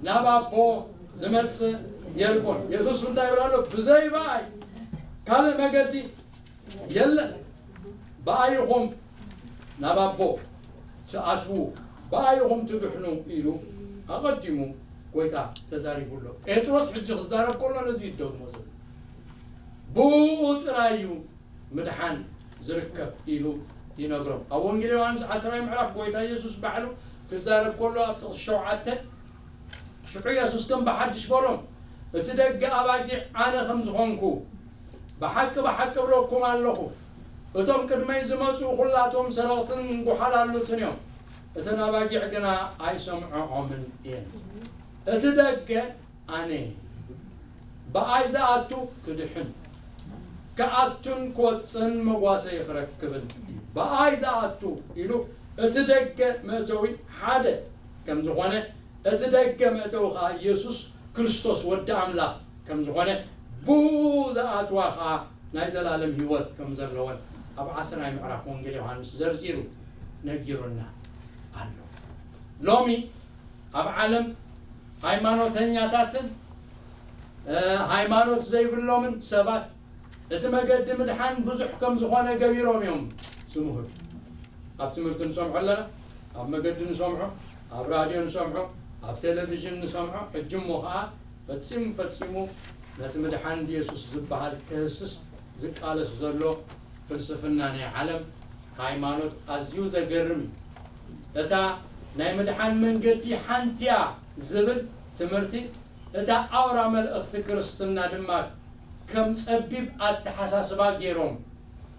ናብ ኣቦ ዝመጽእ የልቦን። የሱስ እንታይ ይብል ኣሎ? ብዘይ በኣይ ካልእ መገዲ የለን። ብኣይ ኢኹም ናብ ኣቦ ትኣትዉ፣ ብኣይ ኢኹም ትድሕኑ ኢሉ ኣቐዲሙ ጎይታ ተዛሪቡ ኣሎ። ጴጥሮስ ሕጂ ክዛረብ ከሎ ነዚ ይደግሞ ዘሎ። ብኡ ጥራይ እዩ ምድሓን ዝርከብ ኢሉ ይነግሮም። ኣብ ወንጌል ዮሃንስ ዓስራይ ምዕራፍ ጎይታ የሱስ ባዕሉ ክዛረብ ከሎ ኣብ ጥቕሲ ሸውዓተ ሽዑ የሱስ ከም ብሓድሽ በሎም፣ እቲ ደገ ኣባጊዕ ኣነ ከም ዝኾንኩ ብሓቂ ብሓቂ እብለኩም ኣለኹ፣ እቶም ቅድመይ ዝመጹ ኩላቶም ሰረቕትን ጓሓላሉትን እዮም፣ እተን ኣባጊዕ ግና ኣይሰምዖኦምን እየን። እቲ ደገ ኣነ ብኣይ ዝኣቱ ክድሕን ክኣቱን ክወፅን መጓሰ ክረክብን እዩ። ብኣይ ዝኣቱ ኢሉ እቲ ደገ መእተዊ ሓደ ከም ዝኾነ፣ እቲ ደገ መእተዊ ከዓ ኢየሱስ ክርስቶስ ወዲ ኣምላኽ ከም ዝኾነ፣ ብኡ ዝኣትዋ ከዓ ናይ ዘላለም ህይወት ከም ዘለወን ኣብ ዓስራይ ምዕራፍ ወንጌል ዮሃንስ ዘርዚሩ ነጊሩና ኣሎ። ሎሚ ኣብ ዓለም ሃይማኖተኛታትን ሃይማኖት ዘይብሎምን ሰባት እቲ መገዲ ምድሓን ብዙሕ ከም ዝኾነ ገቢሮም እዮም ዝምህሩ። ኣብ ትምህርቲ ንሰምዖ ኣለና፣ ኣብ መገዲ ንሰምዖ፣ ኣብ ራድዮ ንሰምዖ፣ ኣብ ቴሌቪዥን ንሰምዖ። ሕጂ እሞ ከዓ ፈጺሙ ፈጺሙ ነቲ ምድሓን ብየሱስ ዝበሃል ክህስስ ዝቃለስ ዘሎ ፍልስፍና ናይ ዓለም ሃይማኖት ኣዝዩ ዘገርም እዩ። እታ ናይ ምድሓን መንገዲ ሓንቲያ ዝብል ትምህርቲ እታ ኣውራ መልእኽቲ ክርስትና ድማ ከም ጸቢብ ኣተሓሳስባ ገይሮም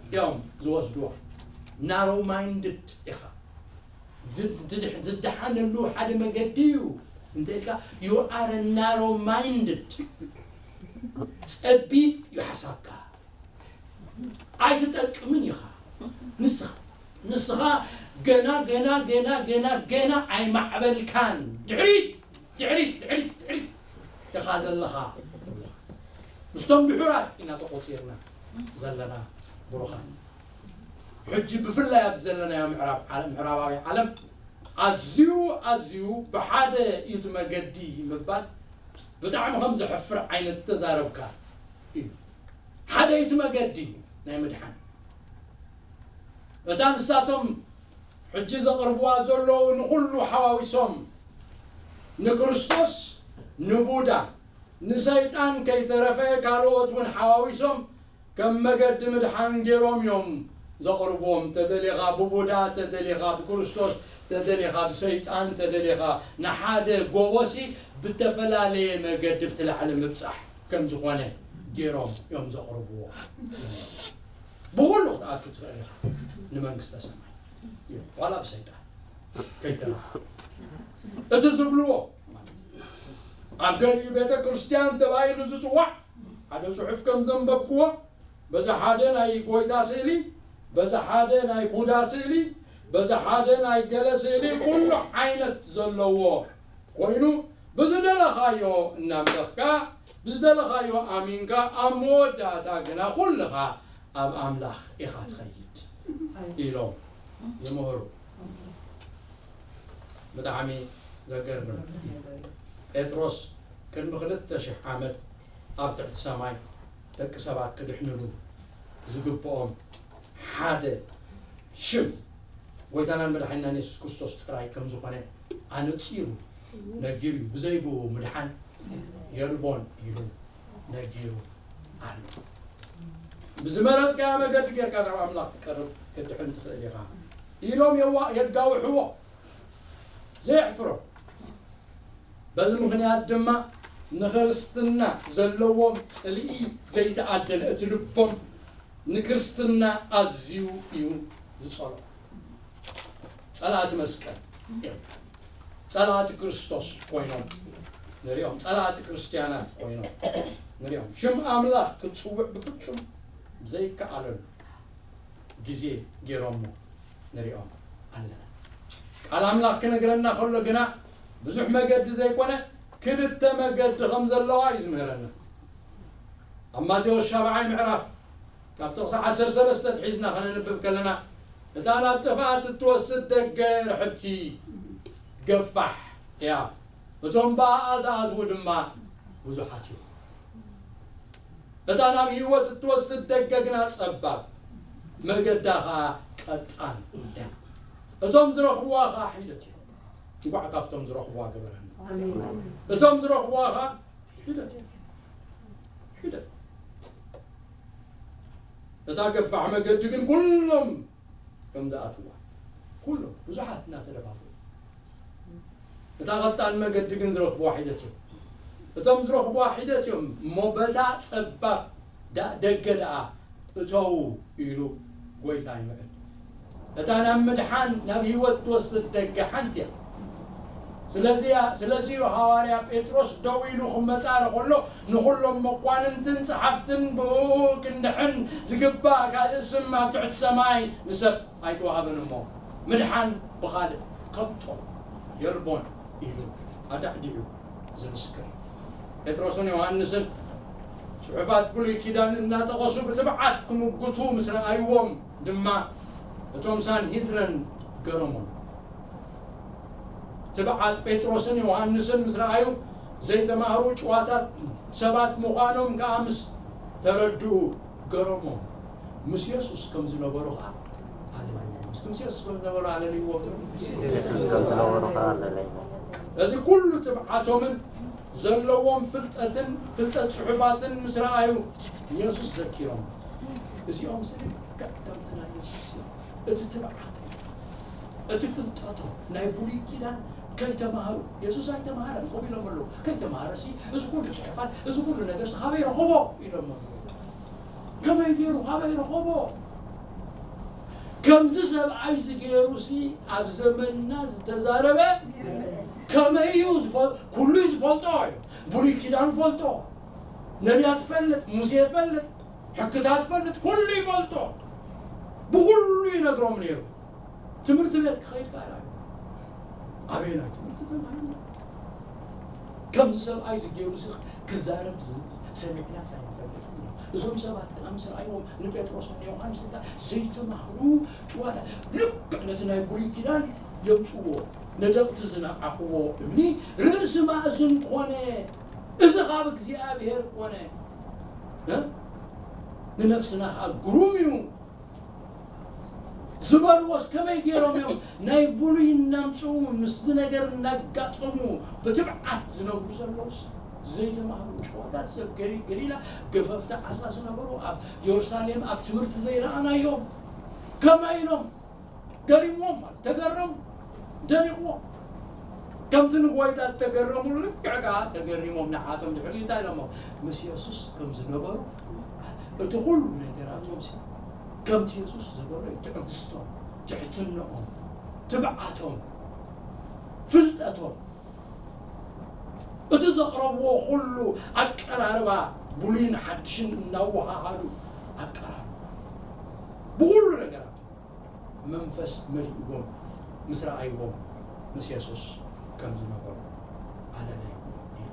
እዮም ዝወስድዋ። ናሮ ማይንድድ ኢኻ። ዝድሓነሉ ሓደ መገዲ እዩ እንተ ኢልካ፣ you are narrow minded። ጸቢብ እዩ ሓሳብካ። ኣይትጠቅምን ኢኻ። ንስኻ ንስኻ ገና ገና ገና ገና ገና ኣይማዕበልካን። ድሕሪት ድሕሪት ድሕሪት ድሕሪት ኢኻ ዘለኻ። ምስቶም ድሑራት ኢና ተቆፂርና ዘለና ብሩኻት። ሕጂ ብፍላይ ኣብዚ ዘለናዮ ምዕራብ ዓለም፣ ምዕራባዊ ዓለም ኣዝዩ ኣዝዩ ብሓደ እዩ እቲ መገዲ ምባል ብጣዕሚ ከም ዘሕፍር ዓይነት ተዛረብካ እዩ። ሓደ እዩ እቲ መገዲ ናይ ምድሓን። እታ ንሳቶም ሕጂ ዘቕርብዋ ዘለዉ ንኹሉ ሓዋዊሶም፣ ንክርስቶስ፣ ንቡዳ፣ ንሰይጣን ከይተረፈ ካልኦት እውን ሓዋዊሶም ከም መገዲ ምድሓን ገይሮም እዮም ዘቕርብዎም። ተደሊኻ ብቡዳ፣ ተደሊኻ ብክርስቶስ፣ ተደሊኻ ብሰይጣን፣ ተደሊኻ ንሓደ ጎቦሲ ብተፈላለየ መገዲ ብቲ ላዕሊ ምብጻሕ ከም ዝኾነ ገይሮም እዮም ዘቕርብዎ። ብኹሉ ክትኣቱ ትኽእል ኢኻ ንመንግስተ ሰማይ፣ ዋላ ብሰይጣን ከይተረፈ። እቲ ዝብልዎ ማለት እዩ። ኣብ ገሊኡ ቤተ ክርስቲያን ተባሂሉ ዝጽዋዕ ሓደ ጽሑፍ ከም ዘንበብክዎ፣ በዚ ሓደ ናይ ጎይታ ስእሊ፣ በዚ ሓደ ናይ ቡዳ ስእሊ፣ በዚ ሓደ ናይ ገለ ስእሊ፣ ኩሉ ዓይነት ዘለዎ ኮይኑ፣ ብዝደለኻዮ እናምለኽካ፣ ብዝደለኻዮ ኣሚንካ፣ ኣብ መወዳእታ ግና ኩልኻ ኣብ ኣምላኽ ኢኻ ትኸይድ ኢሎም ይምህሩ። ብጣዕሚ ዘገርም እዩ። ጴጥሮስ ቅድሚ ክልተ ሽሕ ዓመት ኣብ ትሕቲ ሰማይ ደቂ ሰባት ክድሕንሉ ዝግብኦም ሓደ ሽም ጎይታናን መድሓኒናን የሱስ ክርስቶስ ጥራይ ከም ዝኾነ ኣነጺሩ ነጊሩ እዩ። ብዘይ ብኡ ምድሓን የልቦን ኢሉ ነጊሩ ኣሎ። ብዝመረጽካዮ መገዲ ጌርካ ናብ ኣምላኽ ክትቀርብ ክትድሕን ትኽእል ኢኻ ኢሎም የዋ-፣ የጋውሕዎ። ዘየሕፍሮም። በዚ ምኽንያት ድማ ንክርስትና ዘለዎም ጽልኢ ዘይተኣደነ፣ እቲ ልቦም ንክርስትና ኣዝዩ እዩ ዝጸልኦ። ጸላእቲ መስቀል እዮም። ጸላእቲ ክርስቶስ ኮይኖም ንሪኦም። ጸላእቲ ክርስትያናት ኮይኖም ንሪኦም። ሽም ኣምላኽ ክትጽውዕ ብፍጹም ዘይከኣለሉ ግዜ ገይሮሞ ንሪኦም ኣለና። ቃል ኣምላኽ ክነግረና ከሎ ግና ብዙሕ መገዲ ዘይኮነ ክልተ መገዲ ከም ዘለዋ እዩ ዝምህረና። ኣብ ማቴዎስ ሻብዓይ ምዕራፍ ካብ ጥቕሲ ዓሰርተ ሰለስተ ኣትሒዝና ከነንብብ ከለና፣ እታ ናብ ጥፍኣት እትወስድ ደገ ርሕብቲ ገፋሕ እያ፣ እቶም ብኣኣ ዝኣትዉ ድማ ብዙሓት እዮም። እታ ናብ ህይወት እትወስድ ደገ ግና ጸባብ፣ መገዳ ኸኣ ቀጣን እያ፣ እቶም ዝረኽብዋ ኸኣ ሒደት እዮም። እንኳዕ ካብቶም ዝረኽብዋ ገበረና። እቶም ዝረኽብዋ ኸኣ ሒደት እዮም። ሒደት። እታ ገፋሕ መገዲ ግን ኩሎም ከም ዝኣትዋ፣ ኩሎም ብዙሓት እናተደፋፉ፣ እታ ቀጣን መገዲ ግን ዝረኽብዋ ሒደት እዮም። እቶም ዝረኽብዋ ሒደት እዮም እሞ፣ በታ ጸባብ ዳ- ደገ ደኣ እተዉ ኢሉ ጐይታ ይምዕድ። እታ ናብ ምድሓን፣ ናብ ህይወት ትወስድ ደገ ሓንቲ እያ። ስለዚያ ስለዚዩ ሃዋርያ ጴጥሮስ ደው ኢሉ ክመጻረ ከሎ፣ ንኹሎም መኳንንትን ጸሓፍትን ብእኡ ክንድሕን ዝግባእ ካልእ ስም ኣብ ትሕቲ ሰማይ ንሰብ ኣይተዋህበን እሞ፣ ምድሓን ብኻልእ ከቶ የልቦን ኢሉ ኣዳዕዲዑ ዝምስክር። ጴጥሮስን ዮሃንስን ጽሑፋት ብሉይ ኪዳን እናጠቐሱ ብትብዓት ክምጉቱ ምስ ረኣይዎም ድማ፣ እቶም ሳንሂድረን ገረሞም። ትብዓት ጴጥሮስን ዮሃንስን ምስ ረኣዩ፣ ዘይተማህሩ ጭዋታት ሰባት ምዃኖም ከኣ ምስ ተረድኡ ገረሞም። ምስ የሱስ ከም ዝነበሩ ከኣ ኣለልይዎ። እስኪ ምስ የሱስ ከም ዝነበሩ ኣለልይዎ። የሱስ ከም ዝነበሩ ከኣ ኣለለይዎ። እዚ ኩሉ ትብዓቶምን ዘለዎም ፍልጠትን ፍልጠት ጽሑፋትን ምስ ረኣዩ ንየሱስ ዘኪሮም። እዚኦም ስለ ከምቲ ናይ የሱስ እዮም። እቲ ትብዓቶም፣ እቲ ፍልጠቶም ናይ ብሉይ ኪዳን ከይተማሃሩ፣ የሱስ ኣይተማሃረን ከምኡ ኢሎም ኣለዉ። ከይተማሃረ ሲ እዚ ኩሉ ጽሑፋት፣ እዚ ኩሉ ነገር ሲ ካበይ ረኸቦ ኢሎም ኣለዉ። ከመይ ገይሩ ካበይ ረኸቦ? ከምዚ ሰብኣይ እዚ ገይሩ ሲ ኣብ ዘመንና ዝተዛረበ ከመይ እዩ ዝፈ- ኩሉ እዩ ዝፈልጦ እዩ። ብሉይ ኪዳን ፈልጦ፣ ነቢያት ፈልጥ፣ ሙሴ ፈልጥ፣ ሕግታት ፈልጥ፣ ኩሉ ይፈልጦ። ብኩሉ ይነግሮም ነይሩ። ትምህርቲ ቤት ክኸይድ ከኣ ኣበየናይ ትምህርቲ ተማሂርና? ከምዚ ሰብኣይ እዚ ገይሩ እዚ ክዛረብ ዝ- ሰሚዕናስ ኣይንፈልጥን ኢና። እዞም ሰባት ከኣ ምስ ረኣይዎም ንጴጥሮስን ንዮሃንስን ከኣ ዘይተማህሩ ጭዋታት ልክዕ ነቲ ናይ ብሉይ ኪዳን የምጽዎ። ነደቕቲ ዝነዓቕዎ እምኒ ርእሲ ማእዝን ኮነ። እዚ ካብ እግዚኣብሔር ኮነ። እ? ንነፍስና ከኣ ግሩም እዩ ዝበልዎስ ከመይ ገይሮም እዮም ናይ ብሉይ እናምጽኡ ምስዚ ነገር እናጋጠሙ ብትብዓት ዝነብሩ ዘለውስ? ዘይተማህሩ ጭዋታት ሰብ ገሊ- ገሊላ ገፈፍቲ ዓሳ ዝነበሩ ኣብ የሩሳሌም ኣብ ትምህርቲ ዘይረኣናዮም ከመይ ኢሎም ገሪምዎም ማለት ተገረሙ፣ ደኒቕዎም። ከምቲ ንጎይታ እተገረሙሉ ልክዕ ከኣ ተገሪሞም ንዓቶም ድሕሪኡ እንታይ ኢሎሞ? ምስ የሱስ ከም ዝነበሩ እቲ ኩሉ ነገራቶም ሲ ከምቲ የሱስ ዝበሎ እዩ። ትዕግስቶም፣ ትሕትንኦም፣ ትብዓቶም፣ ፍልጠቶም፣ እቲ ዘቕረብዎ ኩሉ ኣቀራርባ ብሉይን ሓድሽን እናወሃሃዱ ኣቀራርባ ብኩሉ ነገራት መንፈስ መሊእዎም ምስ ረኣይዎም ምስ የሱስ ከም ዝነበሩ ኣለለይዎም ኢሉ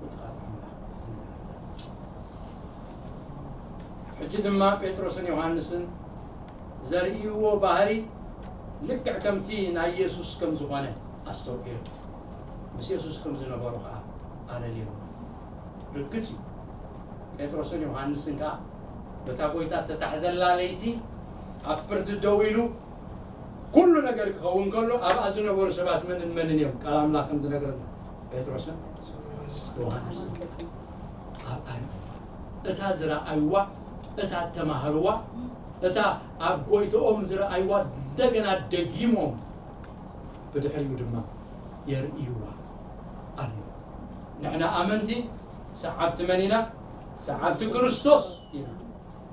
እቲ ቃል ኣምላኽ ይነግረና። ሕጂ ድማ ጴጥሮስን ዮሃንስን ዘርእይዎ ባህሪ ልክዕ ከምቲ ናይ የሱስ ከም ዝኾነ ኣስተውዒሉ ምስ የሱስ ከም ዝነበሩ ከዓ ኣለልዮም። ርግጽ እዩ። ጴጥሮስን ዮሃንስን ከዓ በታ ጎይታ እተታሕዘላ ለይቲ ኣብ ፍርዲ ደው ኢሉ ኩሉ ነገር ክኸውን ከሎ ኣብኣ ዝነበሩ ሰባት መንን መንን እዮም? ቃል ኣምላኽ ከም ዝነግረና ጴጥሮስን ዮሃንስን ኣብኣ እዮም። እታ ዝረኣይዋ፣ እታ እተማህርዋ፣ እታ ኣብ ጎይትኦም ዝረኣይዋ እንደገና ደጊሞም ብድሕሪኡ ድማ የርእይዋ ኣለዉ። ንሕና ኣመንቲ ሰዓብቲ መን ኢና? ሰዓብቲ ክርስቶስ ኢና።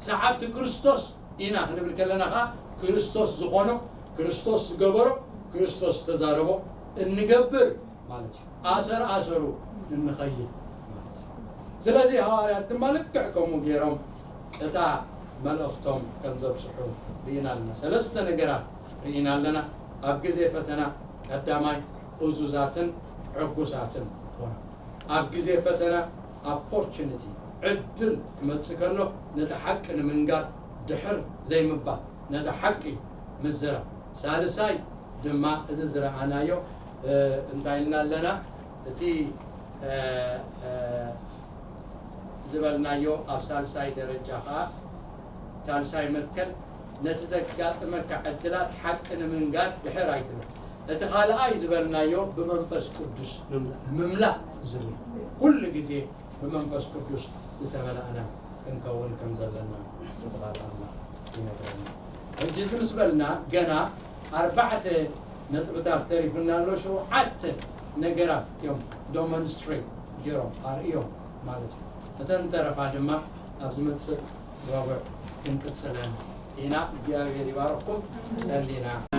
ሰዓብቲ ክርስቶስ ኢና ክንብል ከለና ከዓ ክርስቶስ ዝኾኖ፣ ክርስቶስ ዝገበሮ፣ ክርስቶስ ዝተዛረቦ እንገብር ማለት እዩ። ኣሰር ኣሰሩ እንኸይድ ማለት እዩ። ስለዚ ሃዋርያት ድማ ልክዕ ከምኡ ገይሮም እታ መልእኽቶም ከም ዘብጽሑ ርኢና ኣለና። ሰለስተ ነገራት ርኢና ኣለና። ኣብ ግዜ ፈተና ቀዳማይ እዙዛትን ዕጉሳትን ኾኑ። ኣብ ግዜ ፈተና ኦፖርቹኒቲ ዕድል ክመጽእ ከሎ ነቲ ሓቂ ንምንጋር ድሕር ዘይምባል፣ ነቲ ሓቂ ምዝራብ። ሳልሳይ ድማ እዚ ዝረኣናዮ እንታይ ኢልና ኣለና? እቲ ዝበልናዮ ኣብ ሳልሳይ ደረጃ ከዓ ሳልሳይ መትከል ነቲ ዘጋጥመካ ዕድላት ሓቂ ንምንጋር ድሕር ኣይትበል። እቲ ካልኣይ ዝበልናዮ ብመንፈስ ቅዱስ ምምላእ ዝብል ኩሉ ግዜ ብመንፈስ ቅዱስ ዝተመላእና ክንከውን ከም ዘለና እቲ ቃል ኣምላኽ ይነግረና። ሕጂ እዚ ምስ በልና ገና ኣርባዕተ ነጥብታት ተሪፉና ኣሎ። ሸውዓተ ነገራት እዮም ዶመንስትሬት ገይሮም ኣርእዮም ማለት እዩ። እተን ተረፋ ድማ ኣብ ዝመጽእ ረቡዕ ክንቅጽለን ኢና። እግዚኣብሔር ይባርኩም። ጸሊና